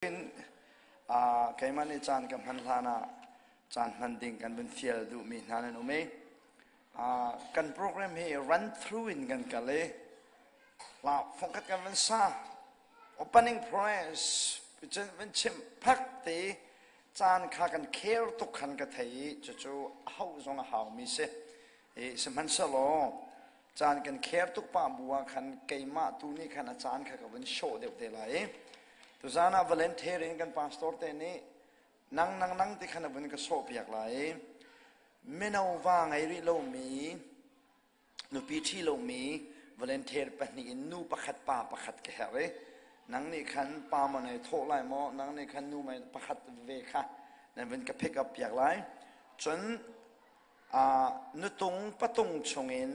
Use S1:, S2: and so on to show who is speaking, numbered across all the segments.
S1: In keimah nih caan ka hman hlan ah caan hman ding kan vun fial duhmi hna nan um i kan program hi run through in kan kal i fongkhat kan van sa opening prayers cun van chim phak te caan kha kan care tuk khan ka thei i cucu a hau zong a haumi si i sihmanhsehlaw Caan kan kher tuk pah bu ah khan keimah tu nih khan a caan kha ka vun shawh deuh te lai i tuzaan ah volunteer in kan pastor te nih nang nang nang ti khan a vun ka sawh piak lai i mino va ngei rih lomi nupi ṭhi lomi volunteer pahnih in nu pakhat pa pakhat ka herh i nang nih khan pa maw nei thawh lai maw nang nih khan nu mei pakhat ve kha nan vun ka pick up piak lai cun Nutung patung chungin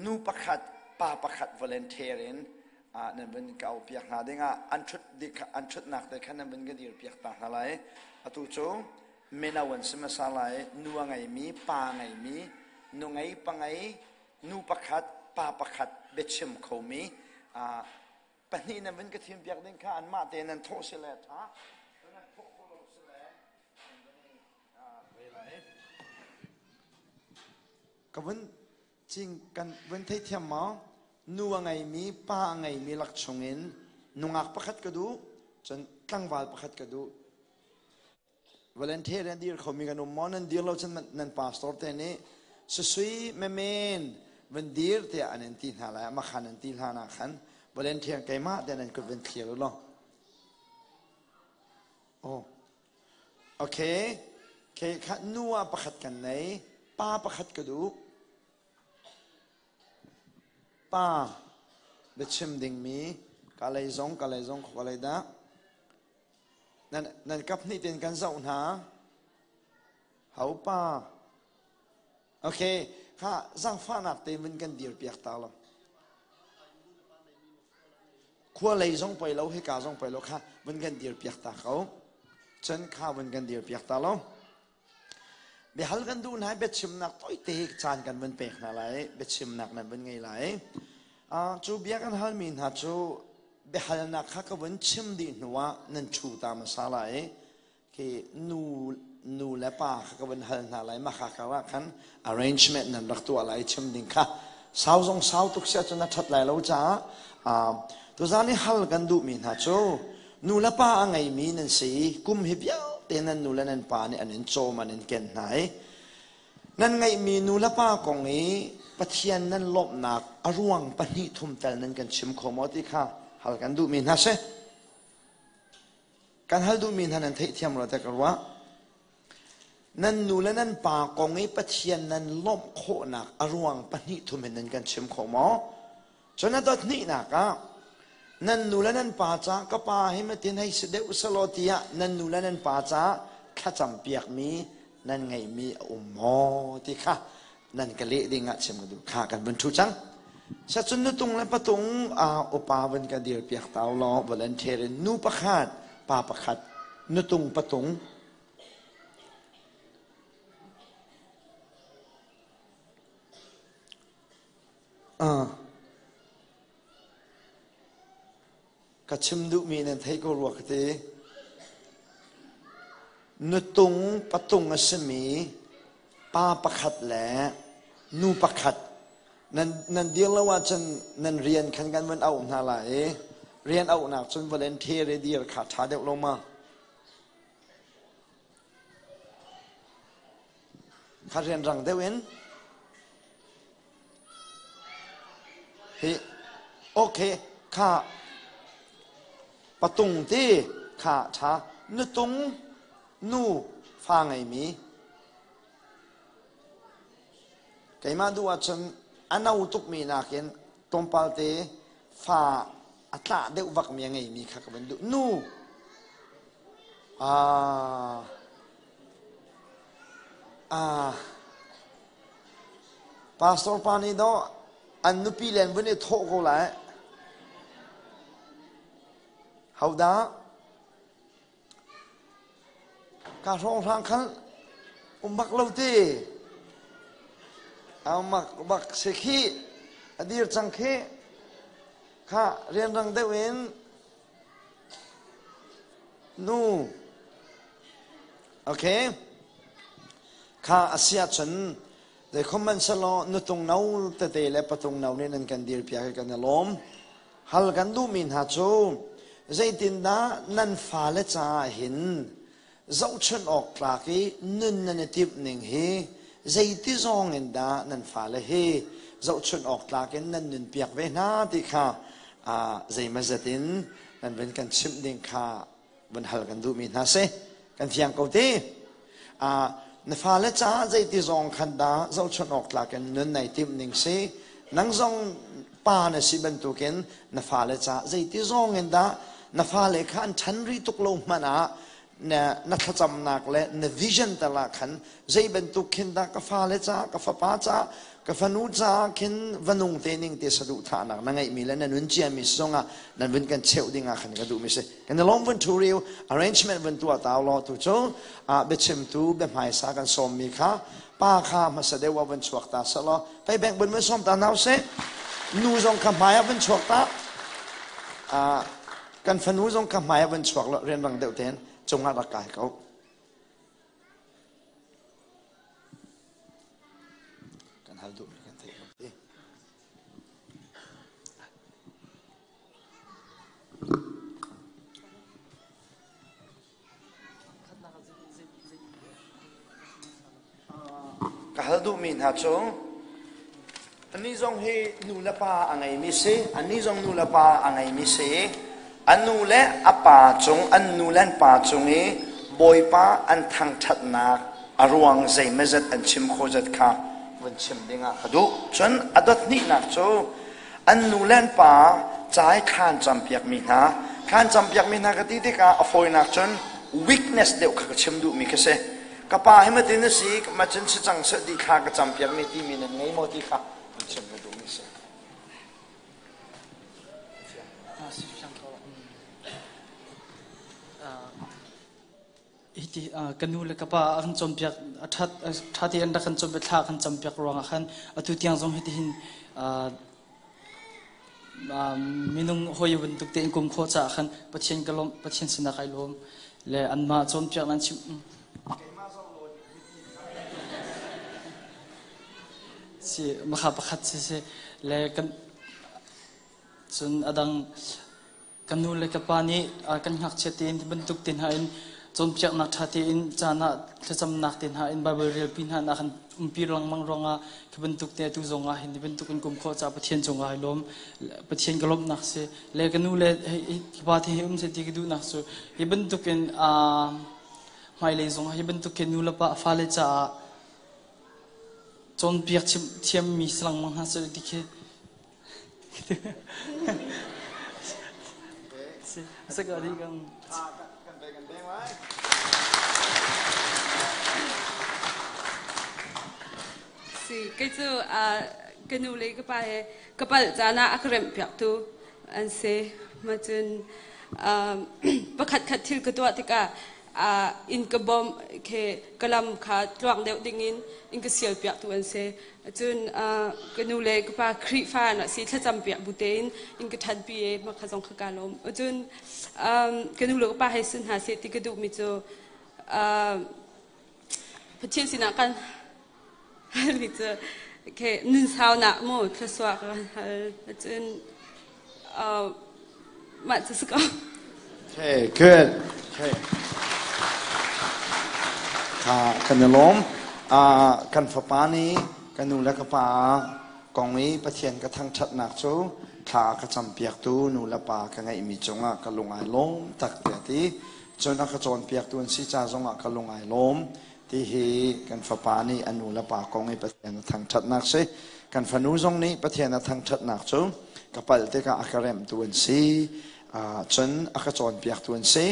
S1: nu pakhat pa pakhat volunteer in nan vun ka aupiak hna dingah an ṭhut an ṭhutnak te khan nan vun ka dirpiak ta hna lai. Atu cu mino an si hmasa lai, nu a ngeimi, pa a ngeimi, nu ngei pa ngei, nu pakhat pa pakhat biachim khomi pahnih nan vun ka thimpiak ding kha anmah te nan thawh si le ṭha. Nan thawh khawh lo si le Ka vun cing kan vun theithiam maw? Nu a ngeimi, pa a ngeimi lak chungin nungak pakhat ka duh, cun tlangval pakhat ka duh. Volunteer an dir khomi kan um maw? Nan dir lo cun nan pastor te nih susui memen van dir tiah an in ti hna lai. Mah khan an ti hlan ah khan volunteer keimah te nan kut van thlir u law. Oh. Okay, okay, kha nu ah pakhat kan nei, pa pakhat ka duh. Pa biachim dingmi ka lei zong ka lei zong ka lei dah. Nan nan kap hnih ten kan zoh hna. Hau pa. Okay, kha zangfahnak te mun kan dir piak ta lo. Khua lei zong poi lo, hika zong poi lo kha vun kan dir piak ta ko. Cun kha vun kan dir piak ta lo. Biahal kan duh hna biachimnak toite caan kan vun pek hna lai, biachimnak nan vun ngei lai. Cu bia kan halmi hna cu biahalnak kha ka vun chim dih hnu ah nan ṭhu ta hmasa lai. Khi nu nu le pa kha ka van hal hna lai mah kha kar ah khan arrangement nan rak tuah lai chim ding kha sau zong sau tuk si ahcun a ṭhat lai lo caah tuzaan i hal kan duhmi hna cu nu le pa a ngeimi nan si i kum hi vialte nan nu le nan pa nih an in cawm an in ken hna i nan ngeihmi nu le pa kong i Pathian nan lawmhnak a ruang pahnih thum tel nan kan chim kho maw ti kha hal kan duhmi hna si. Kan hal duhmi hna nan theihthiam rua tiah ka ruah. Nan nu le nan pa kong i Pathian nan lawmh khawhnak a ruang pahnih thum in nan kan chim kho maw? Cun a dot hnihnak ah nan nu le nan pa ca ka pa hi matin hei si deuh selaw tiah nan nu le nan pa ca thlacam piakmi nan ngeihmi a um maw ti kha nan ka leh ding ah chim ka duh kha kan vun ṭhu cang sacun nutung le patung upa vun ka dir piak tau law volunteer in nu pakhat pa pakhat nutung patung Ka chim duhmi nan theih ko rua ka ti. Nutung patung a simi pa pakhat le nu pakhat nan, nan dir lo ahcun nan rian khan kan van auh hna lai i rian auhnak cun volunteer i dir kha ṭha deuh lo ma? Kha rianrang deuh in Hi okay kha patung ti kha ṭha nutung nu fa ngeimi keimah duh ahcun a no tukmi nakin tlawmpal te fa a tlah deuh vakmi a ngeimi kha ka van duh nu ah ah Pastor pa nih dawh an nupi len vun i thawh ko lai. Hodah? Ka hrawnghrang khan um bak lo ti. Mak bak si khi a dir cang khi kha rianrang deuh in. Nu. Okay. Kha a si ahcun zeikhom selaw nutung no tete le patung no nih nan kan dirpiak i kan i lawm. Hal kan duhmi hna cu zeitindah nan fale caah hin zohchunh awk tlak i nun nan i timh ning hi zeiti zawng in dah nan fale hi zohchunh awk tlak in nan nunpiak ve hna ti kha zeimazat in nan vun kan chimh ding kha vun hal kan duhmi hna si. Kan fiang ko ti. Na fale caah zeiti zong khan dah zohchunh awk tlak in nun nai timh ning si. Nang zong pa na si bantukin na fale caah zeiti zong in dah na fale kha an ṭhan rih tuk lo hmanh ah na, na thlacamnak le na vision tal ah khan zei bantuk khin dah ka fale caah ka fapa caah ka fanu caah khin va nung te ning te saduhthahnak na ngeihmi le na nun ciami zongah nan vun kan cheuh ding ah khan ka duhmi si. Kan i lawm vun ṭhu riu arrangement vun tuah tau law tu cu biachimtu biahmaisa kan sawmmi kha pa kha hmasa deuh ah vun chuak ta selaw pei bank vun vun sawm ta hna usih. Nu zong kha hmai ah vun chuak ta. Kan fanu zong kha hmai ah vun chuak law rianrang deuh tein cungah rak kai ko. Kan hal duhmi kan theih ko ti. Ka hal duhmi hna cu anih zong hi nu le pa a ngeimi si, anih zong nu le pa a ngeimi si. A nu le a pa cung, an nu le an pa cung i Bawipa an thangṭhatnak a ruang zeimazat an chim khawh zat kha vun chim dingah ka duh. Cun a dot hnihnak cu an nu le an pa ca i thla an campiakmi hna thla an campiakmi hna ka ti tikah a fawinak cun weakness deuh kha ka chim duhmi kha si. Ka pa hi matin a si, macun si cang seh ti thla ka campiakmi timi nan ngei maw ti kha chim ka duhmi si.
S2: Hiti ka nu le ka pa a kan cawnpiak a ṭhat ṭha tein rak kan cawnpiak thla a kan campiak ruangah khan atu tiang zong hitihin minung hawi bantuk tein kum khawh caah khan Pathian ka lawmh Pathian sinah kai lawm le anmah cawnpiak nan chim si makha pakhat si si le kan cun adang Ka nu le ka pa nih kan ngakchia tein ti bantuk te hna in cawnpiaknak ṭha tein caan ah thlacamnak te hna in Baibal relpi hna na kan umpi lengmang ruangah khi bantuk te atu zong ah hin ti bantuk in kum khawh caah Pathian cungah ai lawm. Pathian ka lawmhnak si. Le ka nu le ka pa te hi um seh ti ka duhnak cu hi bantuk in hmailei zong ah hi bantuk hin nu le pa fale caah cawnpiak thiammi si lengmang hna seh ti khi
S3: Si, kei cu ka nu le ka pa he ka palh caan ah a ka remhpiaktu an si. Ma cun pakhat khat thil ka tuah tikah inn ka bawmh khi ka lam kha tluang deuh dingin in ka sialpiaktu an si. Cun ka nu le ka pa Khrihfa na si thlacam piak bu tein in ka ṭhanpi i mah kha zong kha kaa lawm. Cun ka nu le ka pa hei sun hna seh ti ka duhmi cu Pathian sinah kan halmi cu okay, nun saunak mu thluasuah ka kan hal. Cun mah cu si ko.
S1: Okay, good. Okay. Kha kan i lawm. Kan fapa nih ka nu le ka pa kong i Pathian ka thangṭhatnak cu thla ka campiaktu nu le pa ka ngeihmi cungah ka lung ai lawm tak tiah ti. Cun a ka cawnpiaktu an si ca zongah ka lung ai lawm. Ti hi kan fapa nih a nu le pa kong i Pathian a thangṭhatnak si. Kan fanu zong nih Pathian a thangṭhatnak cu ka palh tikah a ka remhtu an si. Cun a ka cawnpiaktu an si.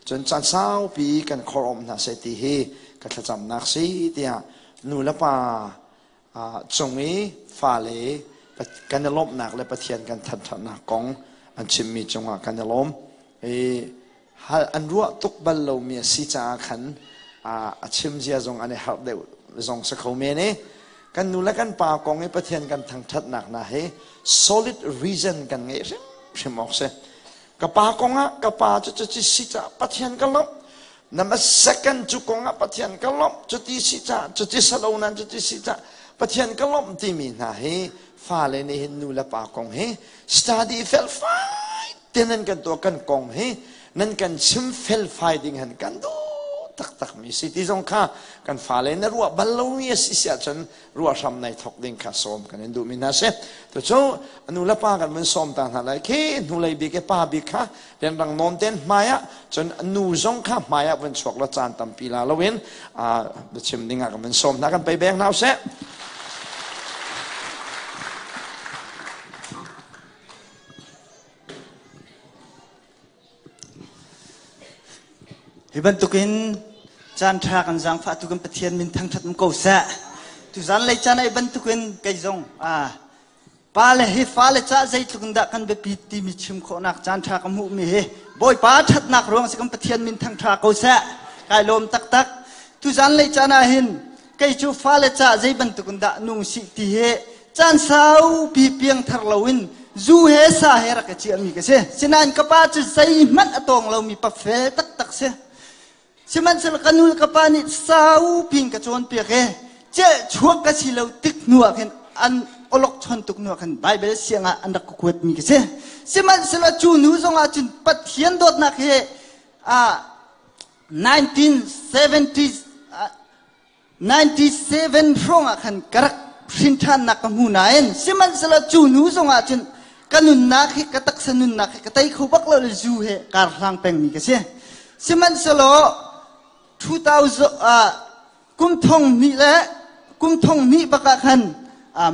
S1: Cun caan saupi kan khor-awm hna seh ti hi ka thlacamnak si tiah nu le pa cung i fale kan i lawmhnak le Pathian kan thangṭhatnak kong an chimmi cungah kan i lawm. I hal an ruah tuk bal lomi a si caah khan a chim zia zong an i harh deuh zong si kho men i kan nu le kan pa kong i Pathian kan thangṭhatnak hna hi solid reason kan ngeih hrimhrim awk si. Ka pa kongah ka pa cu cuti si caah Pathian ka lawmh. Nama second cu kongah Pathian ka lawmh. Cuti si caah cuti salo nan cuti si caah Pathian ka lawmh timi hna hi fale nih hin nu le pa kong hi study felfai te nan kan tuah kan kong hi nan kan chim felfai ding han kan duh taktak mi si ti zong kha kan fale na ruah bal lomi a si si ahcun ruah hram nai thok ding kha sawm kan in duhmi hna si tucu nu le pa kan vun sawm ta hna lai khi hnulei bik i pa bik kha rianrang nawn ten hmai ah cun nu zong kha hmai ah vun chuak la caan tampi la loin biachim ding ah kan vun sawm hna kan pei beng hna usih.
S4: Hi bantukin caan ṭha kan zaangfahtu kan Pathian min thangṭhat um ko seh. Tuzan lei caan ai bantukin kei zong pa le hi fale ca zeitluk in dah kan biapit timi chim khawhnak caan ṭha ka hmuhmi hi Bawipa ṭhatnak ruang si kan Pathian min thangṭha ko seh. Kai lawm taktak. Tuzan lei caan ah hin kei cu fale ca zei bantuk in dah nung sih ti hi caan saupi piangthar loin zu he sa he rak i ciahmi ka si. Sinain ka pa cu zeihmanh a tawng lomi pa fel taktak si. Sihmanhsehlaw ka nu le ka pa nih saupi in ka cawnpiak i celh chuak ka si lo tik hnu ah khin an olok chon tuk hnu ah khin Baibal siang ah an rak ka kuatmi ka si. Sihmanhsehlaw cu nu zongah cun Pathian dawtnak hi 1970 97 hrawng ah khan ka rak hrin ṭhannak ka hmu nain sihmanhsehlaw cu nu zongah cun ka nunnak hi ka taksa nunnak hi ka tei kho bak lo le zu he kar hlang pengmi ka si. Sihmanhsehlaw 2000 kum thong hnih le kum thong hnih bak ah khan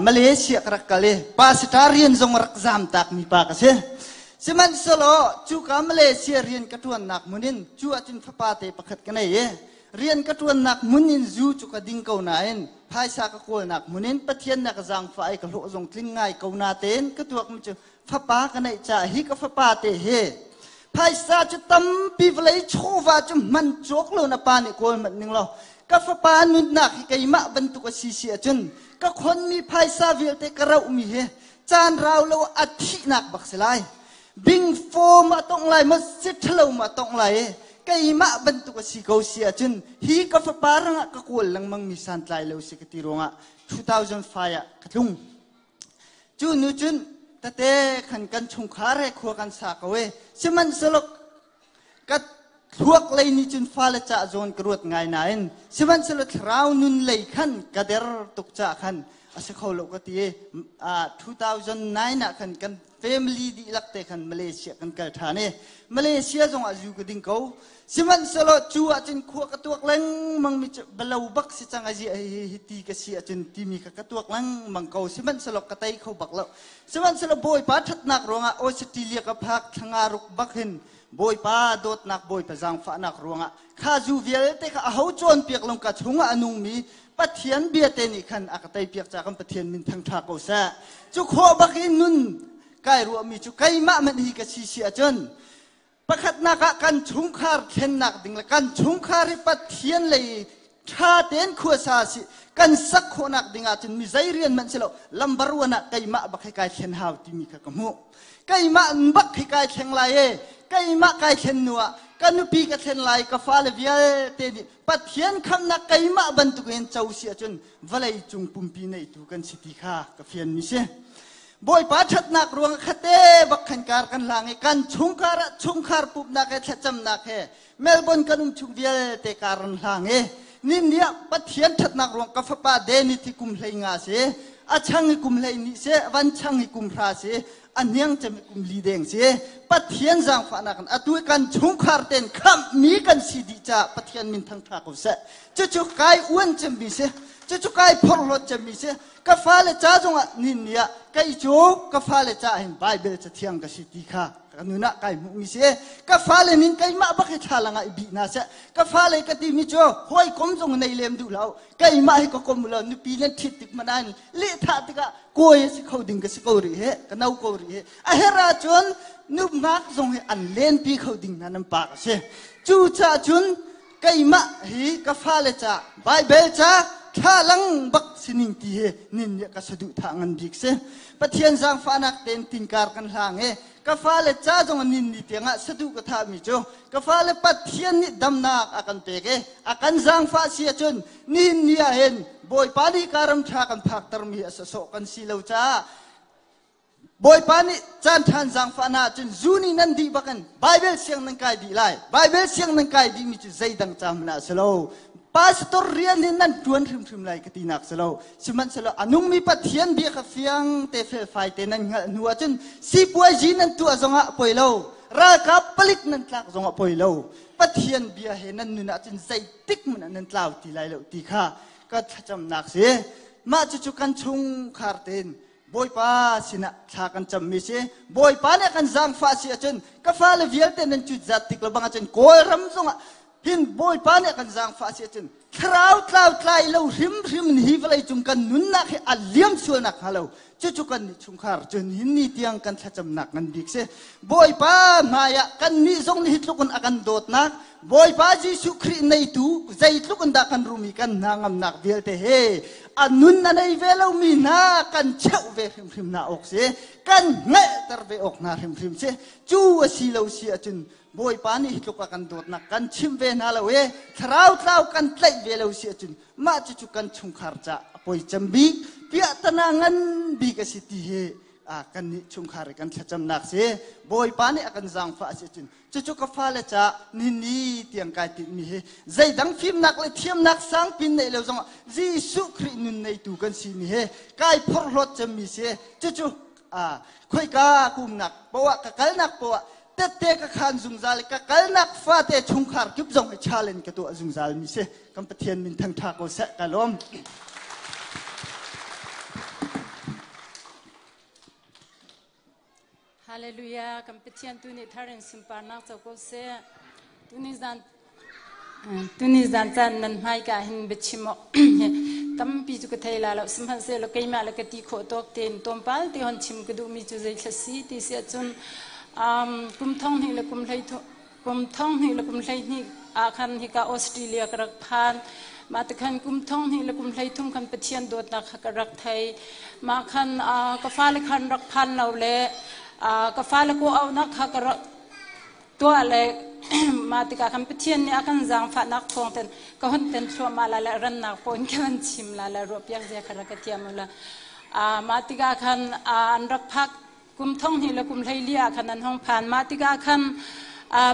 S4: Malaysia ka rak kal i pastor rian zong rak zam takmi pa ka si. Sihmanhsehlaw cuka Malaysia rian ka ṭuannak hmun in cu ahcun fapa te pakhat ka nei i rian ka ṭuannak hmun in zu cu ka ding ko nain phaisa ka kawlnak hmun in Pathian na ka zaangfah i ka hlawh zong tling ngai ko natein ka tuakmi cu fapa ka neih caah hi ka fapa te hi phaisa cu tampi vawlei chawva cu hman cawk lo na pa nih kawl hmanh ning law ka fapa nunnak hi keimah bantuk a si si ahcun ka khonmi phaisa vialte ka rohmi hi caan rau lo a thihnak bak si lai. Bing fawm a tongh lai maw si ṭhalo maw a tongh lai i keimah bantuk a si ko si ahcun hi ka fapa rangah ka kawl lengmang mi santlai lo si ka ti ruangah 2005 ah ka tlung. Cu nu cun tate khan kan chungkhar he khua kan sa ko i sihmanhsehlaw ka thluak lei nih cun fale cah zawn ka ruat ngai nain sihmanhsehlaw thlarau nun lei khan ka der tuk cah khan a si kho lo ka ti i 2009 ah khan kan family dihlak te khan Malaysia kan kal ṭhan i Malaysia zongah zu ka ding ko. Sihmanhsehlaw cu ahcun khua ka tuak lengmang mi cu balo bak si cang azi hi ti ka si ahcun timi kha ka tuak lengmang ko. Sihmanhsehlaw ka tei kho bak lo. Sihmanhsehlaw Bawipa ṭhatnak ruangah Australia ka phak thlanga ruk bak hin Bawipa dawtnak Bawipa zaangfahnak ruangah kha zu vialte kha aho cawnpiak lo ka chungah a nungmi Pathian bia te nih khan a ka teipiak ca kan Pathian min thangṭha ko seh. Cu khawh bak in nun kai ruahmi cu keimah manh hi ka si si ahcun pakhatnak ah kan chungkhar thlennak ding le kan chungkhar hi Pathian lei ṭha tein khuasa si kan sak khawhnak ding ahcun mi zei rian hmanh si lo lambar uan ah keimah bak hi kai thlen hau timi kha ka hmuh. Keimah bak hi kai thleng lai e keimah kai thlen nu ah ka nupi ka thlen lai ka fale vialte nih Pathian khamnak keimah bantukin co si ahcun vawlei cung pumpi neitu kan si ti kha ka fianmi si. Bawipa ṭhatnak ruang khate bak khan kar kan hlang i kan chungkhar ah chungkhar pumhnak he thlacamnak he Melbourne kan um chung vialte kar an hlang i nin ah Pathian ṭhatnak ruang ka fapa Danny thi kum hlei nga si a chang i kum hlei ni si van chang i kum hra si a hniang cem kum li deng si. Pathian zaangfahnak in atu kan chungkhar ten khamhmi kan si dih caah Pathian min thangṭha ko seh. Cucu kai uan cemmi si, cucu kai phorhlawt cemmi si. Ka fale ca zongah nin ni ah kei cu ka fale ca hin Bible cathiang ka si ti kha ka nun ah kai hmuhmi si. Ka fale nin keimah bak hi thla langah i bih hna seh. Ka fale ka timi cu hawikom zong nei lem duh lo, keimah hi ka kom lo. Nupi nan ṭhit tik hmanh ah lehthah tikah kawi a si kho ding ka si ko rih he, ka no ko rih he. A herh ahcun nungak zong hi an lenpi kho ding hna nan pa ka si. Cucaah cun keimah hi ka fale ca Bible ca Thlalang bak sining ti hi nin nih ka saduhthah ngan bik si. Pathian zaangfahnak tein tingkar kan hlang i ka fale ca zong nin ni tiangah saduh ka thahmi cu ka fale Pathian nih damnak a kan pek i a kan zaangfah si ahcun nihin ni ah hin Bawipa nih ka ram ṭha kan phaktermi a sawsawh kan si lo caah Bawipa nih caan ṭhan zaangfahnak ahcun zu nih nan dih bakin Baibal siang nan kai dih lai. Baibal siang nan kai dihmi cu zeidang ca hmanh ah a si lo. Pastor rian hi nan ṭuan hrimhrim lai ka tinak si lo. Sihmanhsehlaw a nungmi Pathian bia kha fiang te felfai te nan hngalh hnu ahcun sipuazi nan tuah zongah poi lo. Ralkap palik nan tlak zongah poi lo. Pathian bia he nan nun ahcun zeitik hmanh ah nan tlau ti lai lo ti kha ka thlacamnak si. Mah cucu kan chungkhar tein Bawipa sinah thla kan cammi si. Bawipa nih kan zaangfah si ahcun ka fale vialte nan cutzat tik lo bang ahcun Kawlram zongah hin Bawipa nih kan zaangfah si ahcun thlarau tlau tlai lo hrimhrim in hi vawlei cung kan nunnak hi a liam sualnak hnga lo cucu kan nih chungkhar cun hin ni tiang kan thlacamnak ngan bik si. Bawipa hmaiah kan nih zong nih hi tluk in a kan dawtnak Bawipa Jesuh Khrih neitu zeitluk in dah kan rum i kan hna ngamnak vialte he a nun a nei ve lomi hna kan cheuh ve hrimhrim hna awk si kan hngalhter ve awk hna hrimhrim si. Cu a si lo si ahcun Bawipa nih hi tluk a kan dawtnak kan chim ve hna lo i thlarau tlau kan tlaih ve lo si ahcun mah cucu kan chungkhar ca a poi cem bik piahtana ngan bik a si ti hi kan nih chungkhar i kan thlacamnak si. Bawipa nih a kan zaangfah a si ahcun cucu ka fale ca ni ni tiang kai tinhmi hi zeidang fimnak le thiamnak sangpin neih lo zongah Jesuh Khrih nun neitu kan si mi hi kai phorhlawt cemmi si. Cucu khoika ka umnak poah ka kalnak poah tette ka khan zungzal ka kalnak fate chungkhar kip zong hi challenge ka tuah zungzal mi si. Kan Pathian min thangtha ko seh. Ka lawm.
S5: Hallelujah. Kan Pathian tu nih thar in sunparnak co ko seh. Tuni zan tuni zan caan nan hmai ka hin biachim awk tampi cu ka thei la lo. Sihmanhsehlaw keimah le ka ti khawh tawk tein tlawmpal te hon chim ka duhmi cu zei thla si ti si ahcun kum thong hnih le kum hlei kum thong hnih le kum 12 ah khan hika Australia ka rak phan. Mah ti khan kum thong hnih le kum 13 khan Pathian dawtnak kha ka rak thei. Mah khan ka fale khan rak phan lo le ka fale ko auhnak kha ka rak tuah le mah tikah khan Pathian nih a kan zaangfahnak thawng ten ka hon ten thluahmah la le rannak pawn ka van chim la le ruah piak zia kha rak ka thiam u la. Mah tikah khan an rak phak kum thong hnih le kum 14 ah khan an hong phan. Mah tikah khan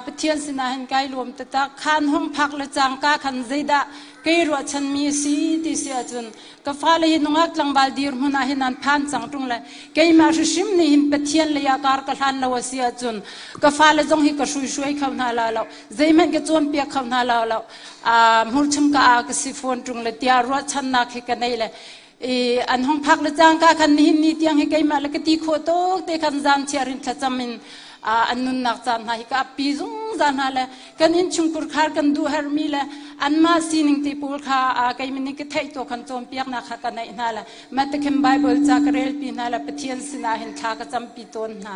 S5: Pathian sinah hin kai lawm taktak. Khan hong phak le cangka khan zeidah kei ruahchanmi a si ti si ahcun ka fale hi nungak tlangval dirhmun ah hin an phan cang ṭung le keimah hrimhrim nih hin Pathian lei ah kar ka hlan lo a si ahcun ka fale zong hi ka hruihruai kho hna la lo, zeihmanh ka cawnpiak kho hna la lo, hmurchung ka a ka si fawn ṭung le tiah ruahchannak hi ka nei le i an hong phak le cangka khan nihin ni tiang hi keimah le ka ti khawh tuk te khan zan chiar in thlacam in an nunnak caan hna hi ka appi zungzal hna le kan innchungkhur khar kan duh herhmi le anmah sining te pawl kha keimah nih ka theih to khan cawnpiaknak kha ka neih hna le matakhem Bible ca ka relpi hna le Pathian sinah hin thla ka campi tawn hna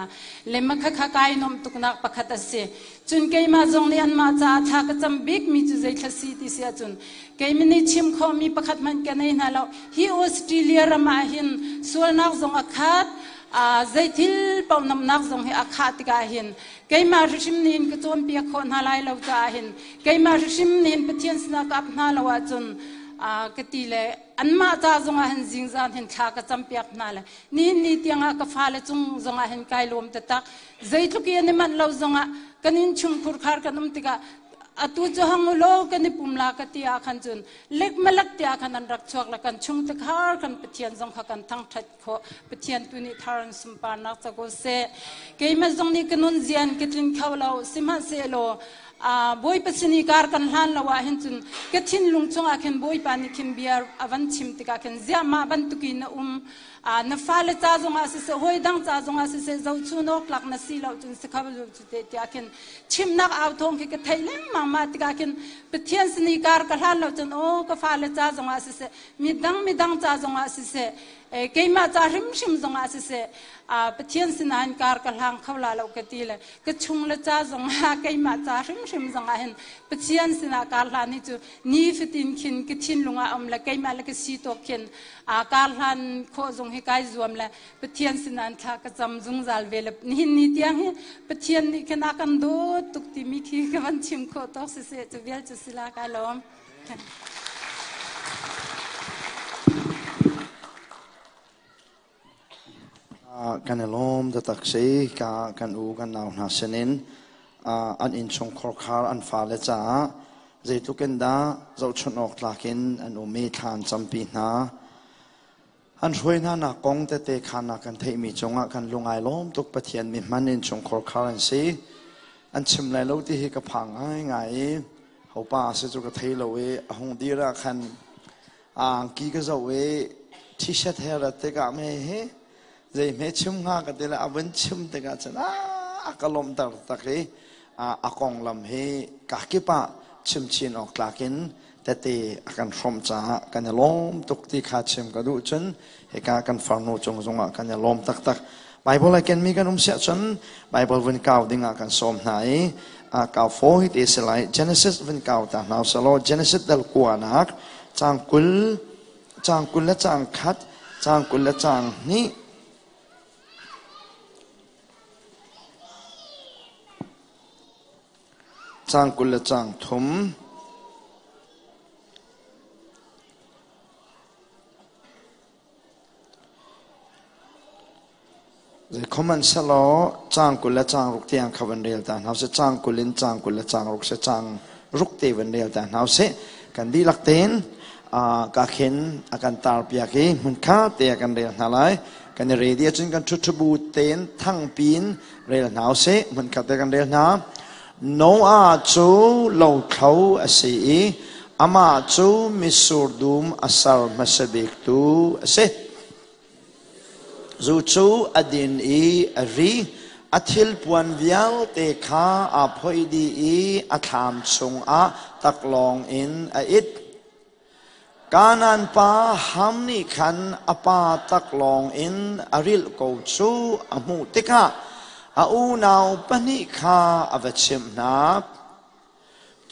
S5: le makha kha kai nuam tuknak pakhat a si. Cun keimah zong nih anmah caah thla ka cam bikmi cu zeithla si ti si ahcun keimah nih chim khawhmi pakhat hmanh ka nei hna lo. Hi Australia ram ah hin sualnak zong a khat, zeithil paoh namnak zong hi a khah tikah hin keimah hrimhrim nih hin ka cawnpiak khawh hna lai lo caah hin keimah hrimhrim nih hin Pathian sinah ka ap hna lo ahcun ka ti le anmah ca zongah hin zingzan hin thla ka campiak hna le nihin ni tiangah ka fale cung zongah hin kai lawm taktak. Zeitluk i an i manh lo zongah kan innchungkhur khar kan um tikah atu cu hang ulaw kan i pum la ka ti ah khan cun lek malak ti ah khan an rak chuak le kan chung te khar kan Pathian zong kha kan thangthat khawh. Pathian tu nih thar in sunparnak ca ko seh. Keimah zong nih ka nun zian ka tlin kho lo, sihmanhsehlaw Bawipa sin i kar kan hlan lo ah hin cun ka thinlung chungah khin Bawipa nih khin bia a van chim tikah khin ziah mah bantukin na um, na fale ca zongah siseh hawi dang ca zongah siseh zohchun awk tlak na si lo cun si kho lo cu te tiah khin chimnak au thawng khi ka theih lengmang. Mah tikah khin Pathian sin i kar ka hlan lo cun aw ka fale ca zongah siseh midang midang ca zongah siseh. Keimah ca hrimhrim zongah siseh, Pathian sinah hin kar ka hlang kho la lo ka ti le ka chung le ca zongah keimah ca hrimhrim zongah hin Pathian sinah kar hlan hi cu nifatin khin ka thinlung ah um le keimah le ka si tawk khin kar hlan khawh zong hi kai zuam le Pathian sinah thla ka cam zungzal ve le nihin ni tiang hi Pathian nih khin a kan dawt tuk timi khi ka van chim khawh tawk siseh, cu vial cu sila kai lawm.
S1: Kan i lawm taktak si. Ka kan u kan nau hna sinin an innchung khorkhar an fale caah zeitluk in dah zohchunh awk tlak in an um i thla an campi hna. An hruai hna nak kong tete kha kan theihmi cungah kan lung ai lawm tuk. Pathian mi hman innchung khorkhar an si. An chim lai lo ti hi ka phang ngaingai i hopa si cu ka thei lo i a hung dir ah khan angki ka zoh i t-shirt he rat tikah me hi zei hme chim hnga ka ti le a vun chim tikah cun a ka lawmhter tak i a konglam hi ka kip ah chim chin awk tlak in tete a kan hrawmh caah kan i lawm tuk ti kha chim ka duh. Cun hika kan farnu cung zongah kan i lawm taktak. Bible a kenmi kan um siah cun Bible vun kau dingah kan sawm hna i kau fawi te si lai. Genesis vun kau ta hna selaw, Genesis dal kuanak cang 20, cang 20 le cang 1, cang 20 le cang 2. Cang 20 le cang 3. Zeikhohmanhsehlaw caang 20 le caang 6 tiang kha van rel ta hna usih. Caang 20 in caang 20 le caang 6 seh, caang 6 te van rel ta hna usih. Kan dihlak tein ka khin a kan tar piak i hmunkhat te ah kan rel hna lai. Kan i ready ahcun kan ṭhuṭhubu tein thangpi in rel hna usih. Hmunkhat te kan rel hna. Noah cu lothlo a si i amah cu mitsur dum a ser hmasa biktu a si. Zu cu a din i a ri, a thilpuan vialte kha aa phoih dih i a thlam chungah taklawng in a it. Kanaan pa Ham nih khan a pa taklawng in a rilh ko cu a hmuh tikah a unau pahnih kha a va chimh hna.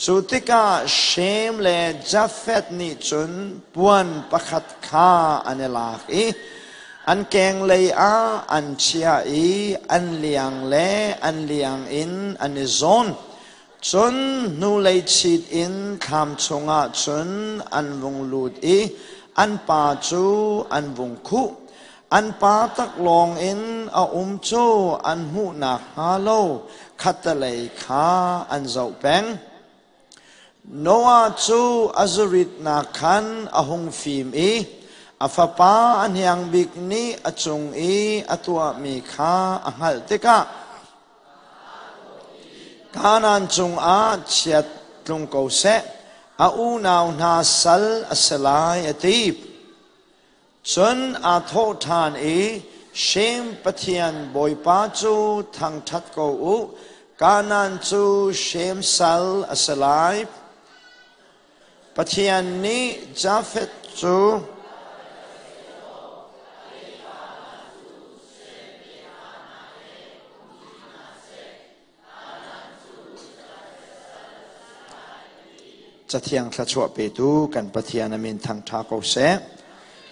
S1: Cu tikah Shem le Jafeth nih cun puan pakhat kha an i lak i an kenglei ah an chiah i an liang le an liang in an i zawn. Cun hnulei chit in thlam chungah cun an vung lut i an pa cu an vung khuh. An pa taklawng in a um cu an hmuh nakhnga lo khattelei kha an zoh peng. Noah cu a zuritnak khan a hung fim i a fapa a hniang bik nih a cung i a tuahmi kha a hngalh tikah Kanaan cungah chiat tlung ko seh, a unau hna sal a si lai, a ti. Cun aa thawh ṭhan i, Shem Pathian Bawipa cu thangṭhat ko u, Kanaan cu Shem sal a si lai. Pathian nih Jafeth cu Cathiang thluachuah petu kan Pathian a min thangṭha ko seh.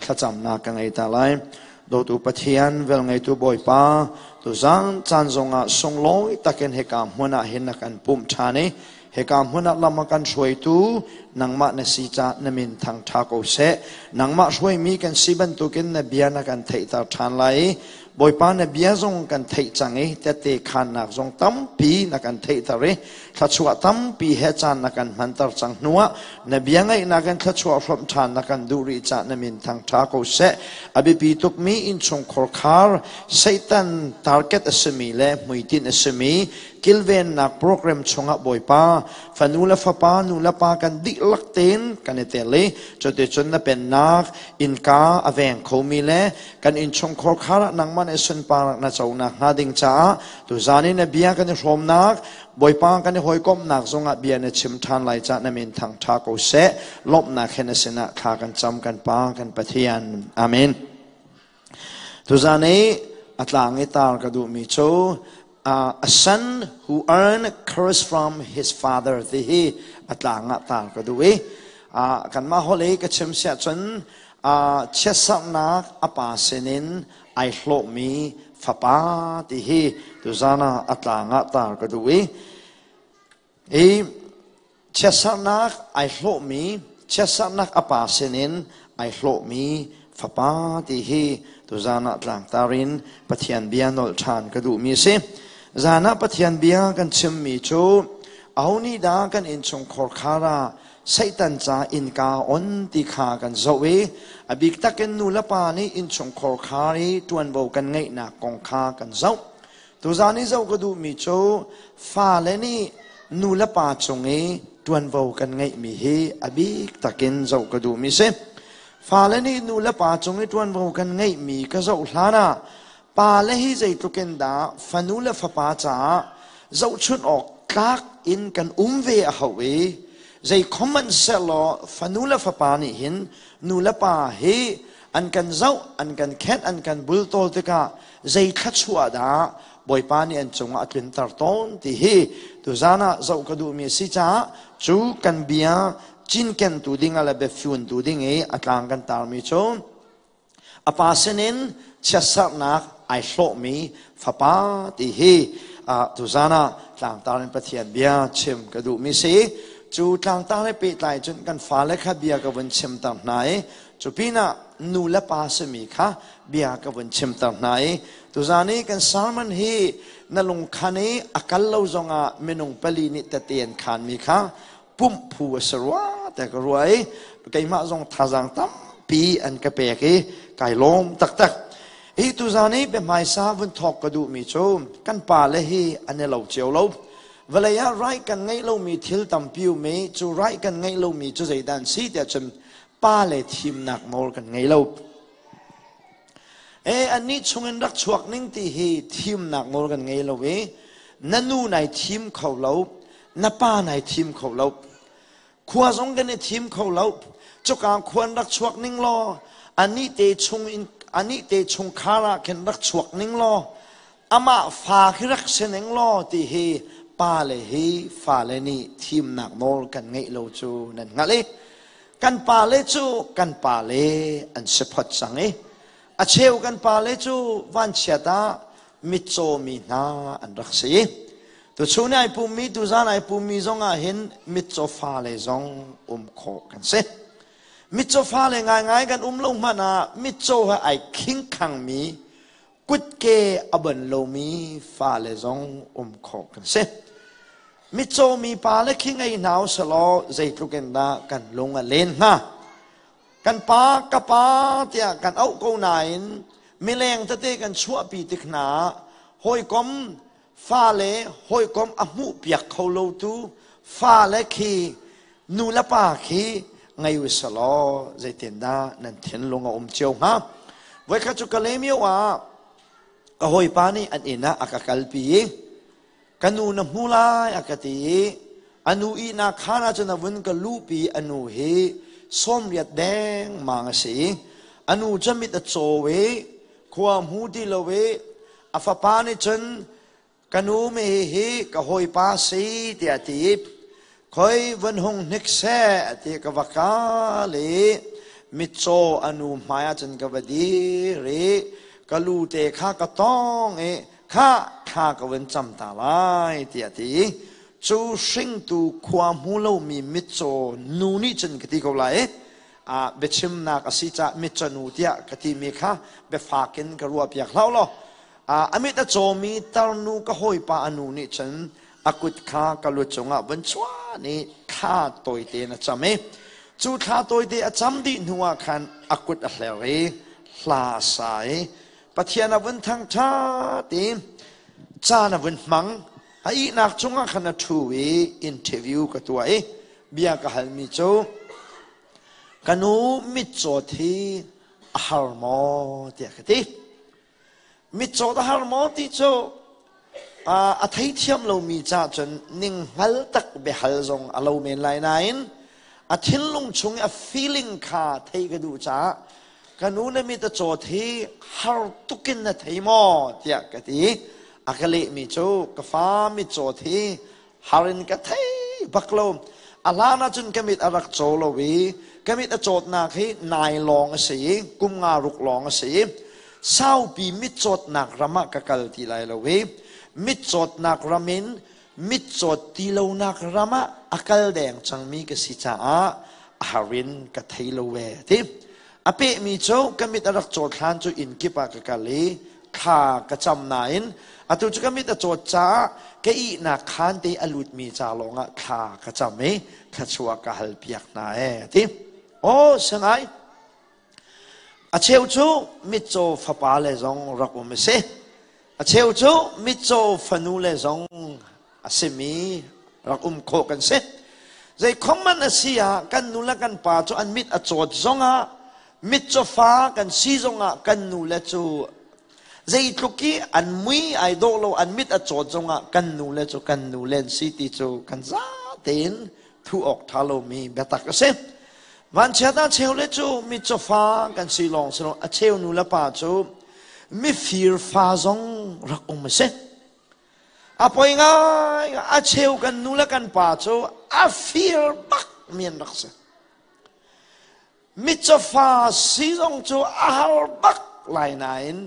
S1: Thlacamnak ka ngei ta lai. Dawtu Pathian, velngeitu Bawipa, tuzang caan zongah sunglawi takin hika hmun ah hin na kan pumh ṭhan i hika hmun ah lam a kan hruaitu nangmah na si caah na min thangṭha ko seh. Nangmah hruaimi kan si bantukin na bia na kan theihter ṭhan lai i Bawipa, na bia zong kan theih cang i tette khaannak zong tampi na kan theihter i thluachuah tampi he caan na kan hmanter cang hnuah na bia ngaihnak in thluachuah hrawmh ṭhan na kan duh rih cah na min thangṭha ko seh. A biapi tukmi innchungkhar khar Satan target a simi le hmuitinh a simi kilvennak program chungah Bawipa, fanu le fapa, nu le pa kan dihlak tein kan i tel i cuticun na pennak innka a veng khomi le kan innchungkhar khar ah nangmah nih sunparnak na conak hnga ding caah tuzan i na bia kan i hrawmnak, Bawipa, kan i hawikomhnak zongah bia na chim ṭhan lai cah na min thangṭha ko seh. Lawmhnak he na sinah thla kan cam, kan Pa, kan Pathian. Amen. Tuzan i a tlang i tar ka duhmi cu a son who earned curse from his father ti hi a tlang ah tar ka duh i kanmah holh i ka chim siah cun chiatserhnak a pa sinin ai hlawhmi fapa ti hi tuzan ah a tlang ah tar ka duh i i chiatserhnak ai hlawhmi chiatserhnak a pa sinin ai hlawhmi fapa ti hi tuzan ah tlangtar in Pathian bia nolh ṭhan ka duhmi a si. Zan ah Pathian bia kan chimmi cu aho nih dah kan innchungkhar khar ah Satan ca innka on ti kha kan zoh i a bik takin nu le pa nih innchungkhar khar i ṭuanvo kan ngeihnak kong kha kan zoh. Tuzan i zoh ka duhmi cu fale nih nu le pa cung i ṭuanvo kan ngeihmi hi a bik takin zoh ka duhmi si. Fale nih nu le pa cung i ṭuanvo kan ngeihmi ka zoh hlan ah pale hi zeitluk in dah fanu le fapa caah zohchunh awk tlak in kan um ve a hau i zei khom sehlaw fanu le fapa nih hin nu le pa hi an kan zoh an kan khenh an kan bultawl tikah zei thluachuah dah Bawipa nih an cungah a tlunter tawn ti hi tuzan ah zoh ka duhmi a si caah cu kan bia cinkentu ding ah le biafuntu ding i a tlang kan tarmi cu a pa sinin chiatserhnak ai hlawhmi fapa ti hi tuzan ah tlangtar in Pathian bia chim ka duhmi si. Cu tlangtar he pehtlai cun kan fale kha bia ka vun chimter hna i cu pinah nu le pa simi kha bia ka vun chimter hna i tuzan i kan sermon hi na lungkhan i a kal lo zongah minung pali nih tete an khanmi kha pumh phu a si rua te ka rua i keimah zong thazaang tampi an ka pek i kai lawm taktak. Hi tuzan i biahmaisa vun thawk ka duhmi cu kan pale hi an i lo cio lo. Vawlei ah rai kan ngeih lomi thil tampi um i cu rai kan ngeih lomi cu zeidah an si tiah cun pale thimnak nawl kan ngei lo. E annih chungin rak chuak ning ti hi thimnak nawl kan ngei lo i na nu nai thim kho lo, na pa nai thim kho lo, khua zong kan i thim kho lo. Cuka khuan rak chuak ning law anih te chung in anih te chungkhar ah khin rak chuak ning law amah fa khi rak si ning law ti hi pale hi fale nih thimnak nawl kan ngeih lo cu nan hngalh i kan pale cu kan pale an si phot cang i a cheu kan pale cu vanchiat ah mitcaw mi hna an rak si. Tuchun ai pummi tuzan ai pummi zong ah hin mitcaw fale zong um khawh kan si. Mitcaw fale ngaingai kan um lo hmanh ah mitcaw he ai khingkhangmi kutke a ban lomi fale zong um khawh kan si. Mitcaw mi pale khi ngei hna usalaw zeitluk in dah kan lung a len hnga. Kan pa ka pa tiah kan auh ko nain mileng tete kan chuahpi tik hna ah hawikom fale hawikom a hmuh piak kho lo tu fale khi nu le pa khi ngei usalaw zeitindah nan thinlung a um cio hnga. Voikhat cu Kalaymyo ah ka hawipa nih an inn ah a ka kalpi i ka nu na hmu lai a ka ti i a nu ihnak khaan ah cun a vun ka luhpi. A nu hi 80 dengmang a si. A nu cu mit a caw i khua hmu ti lo i a fapa nih cun ka nu mi hi ka hawipa si tiah a ti. Khoi vun hung hnik seh ti ka va kal i mitcaw a nu hmai ah cun ka va dir i ka lu te kha ka tawng i kha thla ka vun cam ta lai tiah a ti. Cu hringtu khua hmu lomi mitcaw nu nih cun ka ti ko lai i a biachimnak a si caah mitcaw nu tiah ka timi kha biafak in ka ruah piak hlah law a mit a cawmi tarnu ka hawipa a nu nih cun a kut kha ka lu cungah vun chuan i thla tawite in a cam i cu thla tawite a cam dih hnuah khan a kut a hler i hla a sa i Pathian a vun thangṭhat i caan a vun hmang. A ihnak cungah khan a ṭhu i interview ka tuah i bia ka halmi cu ka nu mitcawt hi a har maw tiah ka ti. Mitcawt a har maw ti cu a theithiam lomi ca cun ninghngal tak biahal zong a lo men lai nain a thinlung chung i a feeling kha theih ka duh caah. Ka nu na mit a cawt hi har tukin na thei maw tiah ka ti. A ka lehmi cu ka fa mit cawt hi har in ka thei bak lo. A hlan ahcun ka mit a rak caw lo i ka mit a cawtnak hi nai lawng a si i kum nga ruk lawng a si i saupi mitcawtnak ram ah ka kal ti lai lo i mitcawtnak ram in mitcawt ti lonak ram ah a kal deng cangmi ka si caah a har in ka thei lo ve ti. A pehmi cu ka mit a rak cawt hlan cu inn kip ah ka kal i thla ka cam nain atu cu ka mit a cawt caah ka ihnak khaan te a lutmi ca lawngah thla ka cam i thluachuah ka hal piak hna ee ti. Aw sangai a cheu cu mitcaw fapa le zong rak um a si. A cheu cu mitcaw fanu le zong a simi rak um khawh kan si. Zeikhom man a si ah kan nu le kan pa cu an mit a cawt zongah mitcaw fa kan si zongah kan nu le cu zeitluk i an mui ai dawh lo an mit a cawt zongah kan nu le cu kan nu le an si ti cu kan za tein thuh awk ṭha lomi biatak a si. Vanchiat ah cheu le cu mitcaw fa kan si lawng si lo a cheu nu le pa cu mifir fa zong rak um a si. A poi ngai a cheu kan nu le kan pa cu a fir bak mi an rak si. Mitcaw fa si zong cu a har bak lai nain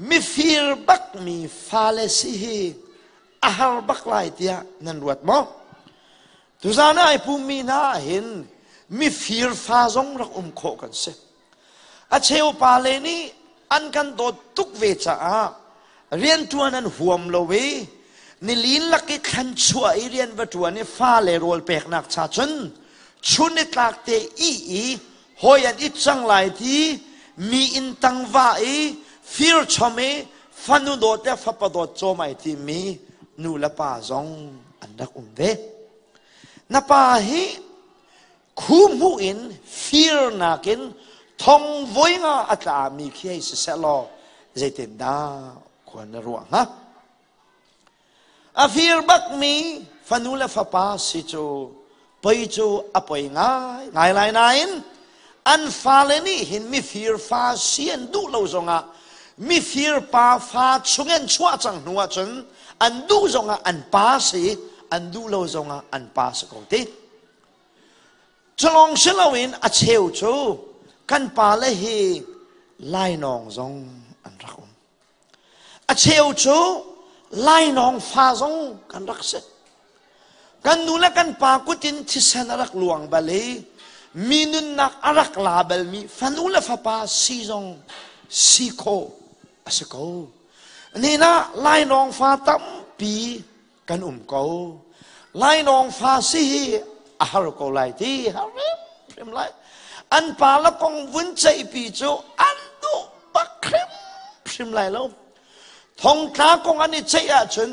S1: mifir bak mi fale si hi a har bak lai tiah nan ruat maw? Tuzan ah ai pummi hna ah hin mifir fa zong rak um khawh kan si. A cheu pale nih an kan dawt tuk ve caah rianṭuan an huam lo i nilin lak i thlan chuah i rian va ṭuan i fale rawl peknak cha cun chun i tlak te ih i hawi an it cang lai ti mi inn tang va i fir chom i fanu dawt le fapa dawt cawm ai timi nu le pa zong an rak um ve. Na pa hi Khu hmuh in firnak in thong voi nga a tlami khi hei siseh law zeitindah khua na ruah hnga? A fir bakmi fanu le fapa si cu poi cu a poi ngai ngai lai nain an fale nih hin mifir fa si an duh lo zongah mifir pa fa chung an chuah cang hnu ahcun an duh zongah an pa si an duh lo zongah an pa si ko ti. Culawng si loin a cheu cu kan pale hi lainawng zong an rak um. A cheu cu lainawng fa zong kan rak si. Kan nu le kan pa kut in thisen a rak luang bal i mi nunnak a rak la balmi fanu le fapa si zong si khawh a si ko. Nihin ah lainawng fa tampi kan um ko. Lainawng fa si hi a har ko lai ti har hrimhrim lai. An pa le kong vun ceihpi cu an duh bak hrimhrim lai lo. Thongtla kong an i ceih ahcun